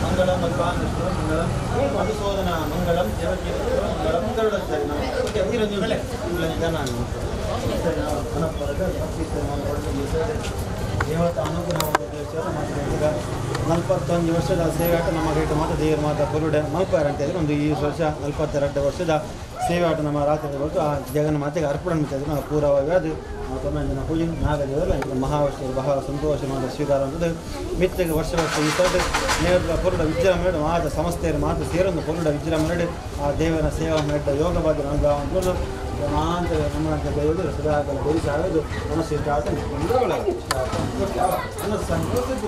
ಮಂಗಳಂ ಭಗವಾನ್ ವಿಷ್ಣು ಮಂಗಳಂ ಮಧುಸೂದನ ಮಂಗಳಂ ದೇವಕಿ ಮಂಗಳಂ ಗರುಡಧ್ವಜ. ಓಕೆ, ದೇವತ ಅನುಗ್ರಹ 41 ವರ್ಷದ ಸೇವಾಟ ನಮ್ಮ ಗೇಟ ಮಾತ ದೇವರ ಮಾತ ಪುರುಡೆ ಮಲ್ಪಾರ ಅಂತ ಹೇಳಿದ್ರೆ ಒಂದು ಈ ವರ್ಷ 42 ವರ್ಷದ ಸೇವಾಟ ನಮ್ಮ ರಾತ್ರಿ ಹೊರತು ಆ ಜಗನ್ ಮಾತೆಗೆ ಅರ್ಪಣೆ ಮಾಡ್ತಾ ನಾವು ಪೂರವಾಗಿ ಅದು ಜನ ಪೂಜೆ ನಾಗದೇವರು ಮಹಾವರ್ಷ ಬಹಳ ಸಂತೋಷ ಮಾತ ಸ್ವೀಕಾರ ಅಂತದ್ದು ಮಿತ್ತಗೆ ವರ್ಷ ವರ್ಷ ಈ ಸದ ನೇರ ಪುರುಡ ವಿಜೃಂಭಣೆ ಮಾತ ಸಂಸ್ಥೆಯರು ಮಾತು ಸೇರೊಂದು ಪುರುಡ ವಿಜೃಂಭಣೆ ಆ ದೇವರ ಸೇವಾ ಮಾಡಿದ ಯೋಗ ಭಾಗ್ಯ ಅನುಗ್ರಹ ಅಂತದ್ದು ಮಾಂತ ನಮ್ಮಂತ ದೇವರು ಸದಾಕಾಲ ಬೆರೆಸಾಗೋದು ಮನಸ್ಸು ಇಷ್ಟ ಆತ ಮನಸ್ಸು ಸಂತೋಷ.